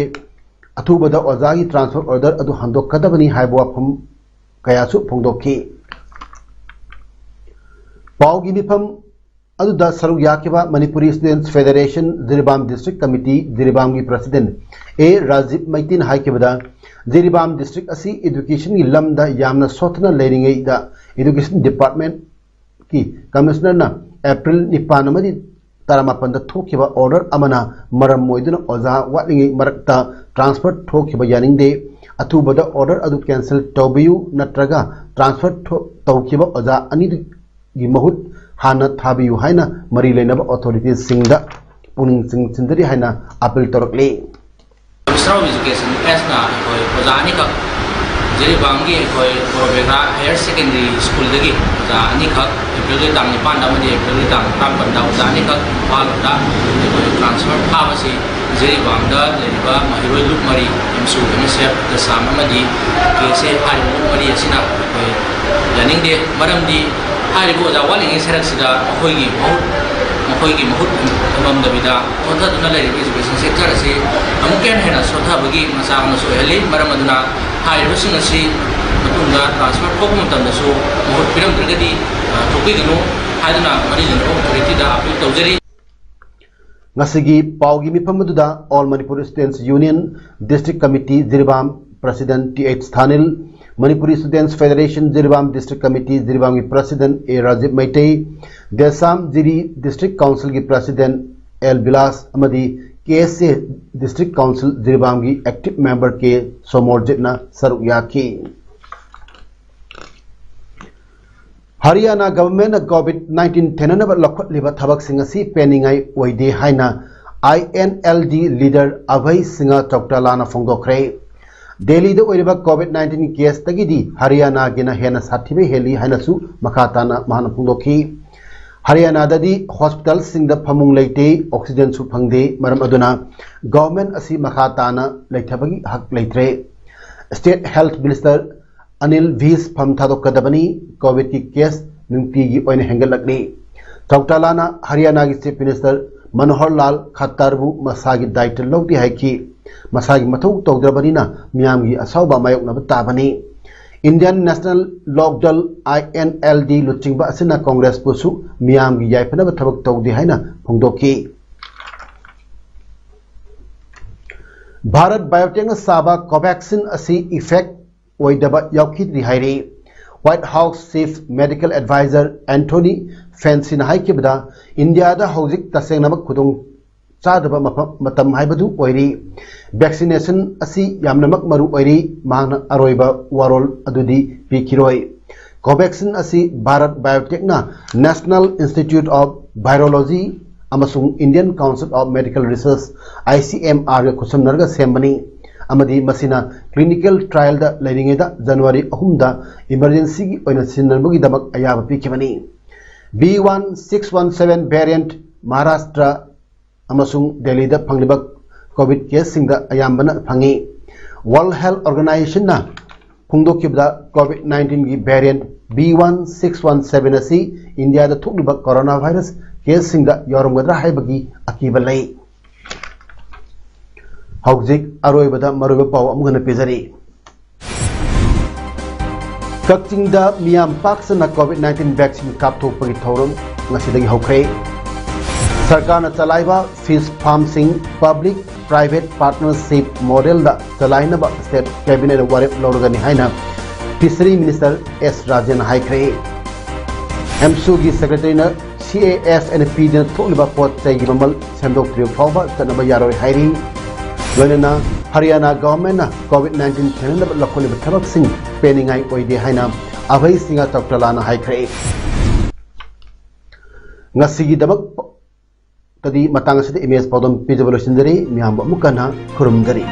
ꯑꯊꯨꯕꯗ ꯑꯣꯖꯥꯒꯤ ꯇ꯭ꯔꯥꯟꯁꯐꯔ ꯑꯣꯔꯗꯔ ꯑꯗꯨ ꯍꯟꯗꯣꯛꯀꯗꯕꯅꯤ ꯍꯥꯏꯕ ꯋꯥꯐꯝ ꯀꯌꯥꯁꯨ ꯐꯣꯡꯗꯣꯛꯈꯤ꯫ ꯄꯥꯎꯒꯤ ꯃꯤꯐꯝ ꯑꯗꯨꯗ ꯁꯔꯨꯛ ꯌꯥꯈꯤꯕ Manipuri students federation Jiribam district committee ꯖꯤꯔꯤꯕꯥꯝꯒꯤ ꯄ꯭ꯔꯁꯤꯗꯦꯟꯠ ꯑꯦ ꯔꯥꯖꯤꯕ ꯃꯩꯇꯤꯅ ꯍꯥꯏꯈꯤꯕꯗ, ꯖꯤꯔꯤꯕꯥꯝ ꯗꯤꯁꯇ꯭ꯔꯤꯛ ꯑꯁꯤ ꯏꯗꯨꯀꯦꯁꯟꯒꯤ ꯂꯝꯗ ꯌꯥꯝꯅ ꯁꯣꯠꯊꯅ ꯂꯩꯔꯤꯉꯩꯗ ꯏꯗꯨꯀꯦꯁꯟ ꯗꯤꯄꯥꯔꯠꯃꯦꯟꯠꯀꯤ ꯀꯃꯤꯁꯅꯔꯅ ꯑꯦꯄ꯭ꯔꯤꯜ ꯅꯤꯄꯥꯟ ꯑꯃꯗꯤ ꯇꯔꯥꯃꯥꯄꯟꯗ ꯊꯣꯛꯈꯤꯕ ꯑꯣꯔꯗꯔ ꯑꯃꯅ ꯃꯔꯝ ꯑꯣꯏꯗꯨꯅ ꯑꯣꯖꯥ ꯋꯥꯠꯂꯤꯉꯩ ꯃꯔꯛꯇ ꯇ꯭ꯔꯥꯟꯁꯐꯔ ꯊꯣꯛꯈꯤꯕ ꯌꯥꯅꯤꯡꯗꯦ꯫ ꯑꯊꯨꯕꯗ ꯑꯣꯔꯗꯔ ꯑꯗꯨ ꯀꯦꯟꯁꯦꯜ ꯇꯧꯕꯤꯌꯨ, ꯅꯠꯇ꯭ꯔꯒ ꯇ꯭ꯔꯥꯟꯁꯐꯔ ꯊꯣ-, ꯇꯧꯈꯤꯕ ꯑꯣꯖꯥ ꯑꯅꯤꯗꯨꯒꯤ ꯃꯍꯨꯠ ꯍꯥꯟꯅ ꯊꯥꯕꯤꯌꯨ ꯍꯥꯏꯅ ꯃꯔꯤ ꯂꯩꯅꯕ ꯑꯣꯊꯣꯔꯤꯇꯤꯁꯤꯡꯗ ꯄꯨꯛꯅꯤꯡ ꯆꯤꯡꯁꯤꯟꯖꯔꯤ ꯍꯥꯏꯅ ꯑꯥꯄꯤꯜ ꯇꯧꯔꯛꯂꯤ꯫ ꯃꯤꯅꯤꯁꯇꯔ ꯑꯣꯐ ꯏꯗꯨꯀꯦꯁꯟ ꯑꯦꯁꯅ ꯑꯩꯈꯣꯏ ꯑꯣꯖꯥ ꯑꯅꯤꯈꯛ ꯖꯤꯔꯤꯕꯥꯝꯒꯤ ꯑꯩꯈꯣꯏ ꯕꯣꯔꯣꯕꯦꯒꯥ ꯍꯥꯌꯔ ꯁꯦꯀꯦꯟꯗꯔꯤ ꯁ꯭ꯀꯨꯜꯗꯒꯤ ꯑꯣꯖꯥ ꯑꯅꯤꯈꯛ, ꯑꯦꯄ꯭ꯔꯤꯜꯒꯤ ꯇꯥꯡ ꯅꯤꯄꯥꯟꯗ ꯑꯃꯗꯤ ꯑꯦꯄ꯭ꯔꯤꯜꯒꯤ ꯇꯥꯡ ꯇꯔꯥꯃꯥꯄꯟꯗ ꯑꯣꯖꯥ ꯑꯅꯤꯈꯛ ꯏꯝꯐꯥꯜ ꯂꯣꯝꯗ ꯑꯩꯈꯣꯏ ꯇ꯭ꯔꯥꯟꯁꯐꯔ ꯊꯥꯕꯁꯤ ꯖꯤꯔꯤꯕꯥꯝꯗ ꯂꯩꯔꯤꯕ ꯃꯍꯩꯔꯣꯏ ꯂꯨꯞ ꯃꯔꯤ, ꯑꯦꯝꯁꯨ, ꯑꯦꯝ ꯑꯦꯁ ꯑꯦꯐ, ꯗꯁꯥꯝ ꯑꯃꯗꯤ ꯀꯦ ꯑꯦꯁ ꯑꯦ ꯍꯥꯏꯔꯤꯕ ꯂꯨꯞ ꯃꯔꯤ ꯑꯁꯤꯅ ꯑꯩꯈꯣꯏ ꯌꯥꯅꯤꯡꯗꯦ꯫ ꯃꯔꯝꯗꯤ ꯍꯥꯏꯔꯤꯕ ꯑꯣꯖꯥ ꯋꯥꯠꯂꯤꯉꯩ ꯁꯔꯛꯁꯤꯗ ꯑꯩꯈꯣꯏꯒꯤ ꯃꯍꯨꯠ, ꯃꯈꯣꯏꯒꯤ ꯃꯍꯨꯠ ꯉꯝꯗꯕꯤꯗ ꯁꯣꯟꯊꯗꯨꯅ ꯂꯩꯔꯤꯕ ꯏꯖꯨꯀꯦꯁꯟ ꯁꯦꯛꯇꯔ ꯑꯁꯤ ꯑꯃꯨꯛꯀ ꯍꯦꯟꯅ ꯍꯦꯟꯅ ꯁꯣꯟꯊꯕꯒꯤ ꯃꯆꯥꯛ ꯑꯃꯁꯨ ꯑꯣꯏꯍꯜꯂꯤ꯫ ꯃꯔꯝ ꯑꯗꯨꯅ ꯍꯥꯏꯔꯤꯕꯁꯤꯡ ꯑꯁꯤ ꯃꯇꯨꯡꯗ ꯇ꯭ꯔꯥꯟꯁꯐꯔ ꯊꯣꯛꯄ ꯃꯇꯝꯗꯁꯨ ꯃꯍꯨꯠ ꯄꯤꯔꯝꯗ꯭ꯔꯒꯗꯤ, ꯑ, ꯊꯣꯛꯄꯤꯒꯅꯨ ꯍꯥꯏꯗꯨꯅ ꯃꯔꯤ ꯂꯩꯅꯕ ꯑꯣꯊꯣꯔꯤꯇꯤꯗ ꯑꯄꯤꯜ ꯇꯧꯖꯔꯤ꯫ ꯉꯁꯤꯒꯤ ꯄꯥꯎꯒꯤ ꯃꯤꯐꯝ ꯑꯗꯨꯗ All Manipur Students Union District Committee Jiribam President T H Thanil, Manipuri Students Federation Jiribam District Committee ꯖꯤꯔꯤꯕꯥꯝꯒꯤ President A Rajib Meitei, Desam Jiri District Councilꯒꯤ President ꯑꯦꯜ ꯕꯤꯂꯥꯁ ꯑꯃꯗꯤ ꯀꯦ ꯑꯦꯁ ꯑꯦ District Council ꯖꯤꯔꯤꯕꯥꯝꯒꯤ Active Member ꯀꯦ ꯁꯣꯃꯣꯔꯖꯤꯠꯅ ꯁꯔꯨꯛ ꯌꯥꯈꯤ꯫ ꯍꯔꯤꯌꯥꯅꯥ ꯒꯚꯔꯟꯃꯦꯟꯠꯅ ꯀꯣꯚꯤꯗ ꯅꯥꯏꯟꯇꯤꯟ ꯊꯦꯡꯅꯅꯕ ꯂꯧꯈꯠꯂꯤꯕ ꯊꯕꯛꯁꯤꯡ ꯑꯁꯤ ꯄꯦꯟꯅꯤꯡꯉꯥꯏ ꯑꯣꯏꯗꯦ ꯍꯥꯏꯅ I N L D leader Abhay Singh ꯆꯧꯇꯥꯂꯥꯅ ꯐꯣꯡꯗꯣꯛꯈ꯭ꯔꯦ꯫ ꯗꯦꯜꯂꯤꯗ ꯑꯣꯏꯔꯤꯕ ꯀꯣꯚꯤꯗ ꯅꯥꯏꯟꯇꯤꯟ ꯀꯦꯁꯇꯒꯤꯗꯤ ꯍꯔꯤꯌꯥꯅꯥꯒꯤꯅ ꯍꯦꯟꯅ ꯁꯥꯊꯤꯕ ꯍꯦꯜꯂꯤ ꯍꯥꯏꯅꯁꯨ ꯃꯈꯥ ꯇꯥꯅ ꯃꯍꯥꯛꯅ ꯐꯣꯡꯗꯣꯛꯈꯤ꯫ ꯍꯔꯤꯌꯥꯅꯥꯗꯗꯤ ꯍꯣꯁꯄꯤꯇꯥꯜꯁꯤꯡꯗ ꯐꯃꯨꯡ ꯂꯩꯇꯦ, ꯑꯣꯛꯁꯤꯖꯟꯁꯨ ꯐꯪꯗꯦ, ꯃꯔꯝ ꯑꯗꯨꯅ ꯒꯚꯔꯟꯃꯦꯟꯠ ꯑꯁꯤ ꯃꯈꯥ ꯇꯥꯅ ꯂꯩꯊꯕꯒꯤ ꯍꯛ ꯂꯩꯇ꯭ꯔꯦ꯫ ꯁ꯭ꯇꯦꯠ ꯍꯦꯜꯊ ꯃꯤꯅꯤꯁꯇꯔ ꯑꯅꯤꯜ ꯚꯤꯁ ꯐꯝ ꯊꯥꯗꯣꯛꯀꯗꯕꯅꯤ꯫ ꯀꯣꯚꯤꯗꯀꯤ ꯀꯦꯁ ꯅꯨꯡꯇꯤꯒꯤ ꯑꯣꯏꯅ ꯍꯦꯟꯒꯠꯂꯛꯂꯤ꯫ ꯆꯧꯇꯥꯂꯥꯅ ꯍꯔꯤꯌꯥꯅꯥꯒꯤ ꯆꯤꯐ ꯃꯤꯅꯤꯁꯇꯔ ꯃꯅꯣꯍꯔ ꯂꯥꯜ ꯈꯠꯇꯥꯔꯕꯨ ꯃꯁꯥꯒꯤ ꯗꯥꯏꯇ ꯂꯧꯗꯦ ꯍꯥꯏꯈꯤ꯫ ꯃꯁꯥꯒꯤ ꯃꯊꯧ ꯇꯧꯗ꯭ꯔꯕꯅꯤꯅ ꯃꯤꯌꯥꯝꯒꯤ ꯑꯁꯥꯎꯕ ꯃꯥꯌꯣꯛꯅꯕ ꯇꯥꯕꯅꯤ꯫ Indian national Lokdal, I N L D, ꯂꯨꯆꯤꯡꯕ ꯑꯁꯤꯅ ꯀꯣꯡꯒ꯭ꯔꯦꯁꯄꯨꯁꯨ ꯃꯤꯌꯥꯝꯒꯤ ꯌꯥꯏꯐꯅꯕ ꯊꯕꯛ ꯇꯧꯗꯦ ꯍꯥꯏꯅ ꯐꯣꯡꯗꯣꯛꯈꯤ꯫ ꯚꯥꯔꯠ ꯕꯥꯌꯣꯇꯦꯛꯅ ꯁꯥꯕ ꯀꯣꯚꯦꯛꯁꯤꯟ ꯑꯁꯤ ꯏꯐꯦꯛ ꯑꯣꯏꯗꯕ ꯌꯥꯎꯈꯤꯗ꯭ꯔꯤ ꯍꯥꯏꯔꯤ꯫ White house chief medical adviser Anthony ꯐꯦꯟꯁꯤꯅ ꯍꯥꯏꯈꯤꯕꯗ, ꯏꯟꯗꯤꯌꯥꯗ ꯍꯧꯖꯤꯛ ꯇꯁꯦꯡꯅꯃꯛ ꯈꯨꯗꯣꯡ ꯆꯥꯗꯕ ꯃꯐꯝ, ꯃꯇꯝ ꯍꯥꯏꯕꯗꯨ ꯑꯣꯏꯔꯤ꯫ ꯚꯦꯛꯁꯤꯅꯦꯁꯟ ꯑꯁꯤ ꯌꯥꯝꯅꯃꯛ ꯃꯔꯨ ꯑꯣꯏꯔꯤ꯫ ꯃꯍꯥꯛꯅ ꯑꯔꯣꯏꯕ ꯋꯥꯔꯣꯜ ꯑꯗꯨꯗꯤ ꯄꯤꯈꯤꯔꯣꯏ꯫ ꯀꯣꯚꯦꯛꯁꯤꯟ ꯑꯁꯤ Bharat ꯕꯥꯌꯣꯇꯦꯛꯅ National Institute of Virology ꯑꯃꯁꯨꯡ Indian Council of Medical Research, I C M ꯑꯥꯔꯒ ꯈꯨꯠꯁꯝꯅꯔꯒ ꯁꯦꯝꯕꯅꯤ꯫ ꯑꯃꯗꯤ ꯃꯁꯤꯅ clinical trialꯗ ꯂꯩꯔꯤꯉꯩꯗ January ꯑꯍꯨꯝꯗ emergencyꯒꯤ ꯑꯣꯏꯅ ꯁꯤꯖꯤꯟꯅꯕꯒꯤꯗꯃꯛ ꯑꯌꯥꯕ ꯄꯤꯈꯤꯕꯅꯤ꯫ B one six one seven variant Maharashtra ꯑꯃꯁꯨꯡ ꯗꯦꯜꯂꯤꯗ ꯐꯪꯂꯤꯕ COVID caseꯁꯤꯡꯗ ꯑꯌꯥꯝꯕꯅ ꯐꯪꯏ꯫ World Health Organizationꯅ ꯐꯣꯡꯗꯣꯛꯈꯤꯕꯗ COVID nineteenꯒꯤ variant B one six one seven ꯑꯁꯤ ꯏꯟꯗꯤꯌꯥꯗ ꯊꯣꯛꯂꯤꯕ coronavirus caseꯁꯤꯡꯗ ꯌꯥꯎꯔꯝꯒꯗ꯭ꯔꯥ ꯍꯥꯏꯕꯒꯤ ꯑꯀꯤꯕ ꯂꯩ꯫ ꯍꯧꯖꯤꯛ ꯑꯔꯣꯏꯕꯗ ꯃꯔꯨꯑꯣꯏꯕ ꯄꯥꯎ ꯑꯃꯨꯛ ꯍꯟꯅ ꯄꯤꯖꯔꯤ꯫ ꯀꯛꯆꯤꯡꯗ ꯃꯤꯌꯥꯝ ꯄꯥꯛ ꯁꯟꯅ COVID nineteen vaccine ꯀꯥꯞꯊꯣꯛꯄꯒꯤ ꯊꯧꯔꯝ ꯉꯁꯤꯗꯒꯤ ꯍꯧꯈ꯭ꯔꯦ꯫ ꯁꯔꯀꯥꯔꯅ ꯆꯂꯥꯏꯕ fish farmꯁꯤꯡ public private partnership modelꯗ ꯆꯂꯥꯏꯅꯕ state cabinetꯅ ꯋꯥꯔꯦꯞ ꯂꯧꯔꯒꯅꯤ ꯍꯥꯏꯅ Fishery Minister S ꯔꯥꯖꯦꯟꯅ ꯍꯥꯏꯈ꯭ꯔꯦ꯫ ꯑꯦꯝꯁꯨꯒꯤ secretaryꯅ CAS ꯑꯦꯟ ꯄꯤꯗꯨꯅ ꯊꯣꯛꯂꯤꯕ ꯄꯣꯠ ꯆꯩꯒꯤ ꯃꯃꯜ ꯁꯦꯝꯗꯣꯛꯇ꯭ꯔꯤꯕ ꯐꯥꯎꯕ ꯆꯠꯅꯕ ꯌꯥꯔꯣꯏ ꯍꯥꯏꯔꯤ꯫ ꯂꯣꯏꯅꯅ ꯍꯔꯤꯌꯥꯅꯥ governmentꯅ COVID nineteen ꯊꯦꯡꯅꯅꯕ ꯂꯧꯈꯠꯂꯤꯕ ꯊꯕꯛꯁꯤꯡ ꯄꯦꯟꯅꯤꯡꯉꯥꯏ ꯑꯣꯏꯗꯦ ꯍꯥꯏꯅ ꯑꯚꯩ ꯁꯤꯡꯍ ꯆꯧꯇꯥꯂꯥꯅ ꯍꯥꯏꯈ꯭ꯔꯦ꯫ ꯉꯁꯤꯒꯤꯗꯃꯛꯇꯗꯤ ꯃꯇꯥꯡ ꯑꯁꯤꯗ ꯏꯃꯦꯖ ꯄꯥꯎꯗꯝ ꯄꯤꯖꯕ ꯂꯣꯏꯁꯤꯟꯖꯔꯤ꯫ ꯃꯤꯌꯥꯝꯕꯨ ꯑꯃꯨꯛ ꯍꯟꯅ ꯈꯨꯔꯨꯝꯖꯔꯤ꯫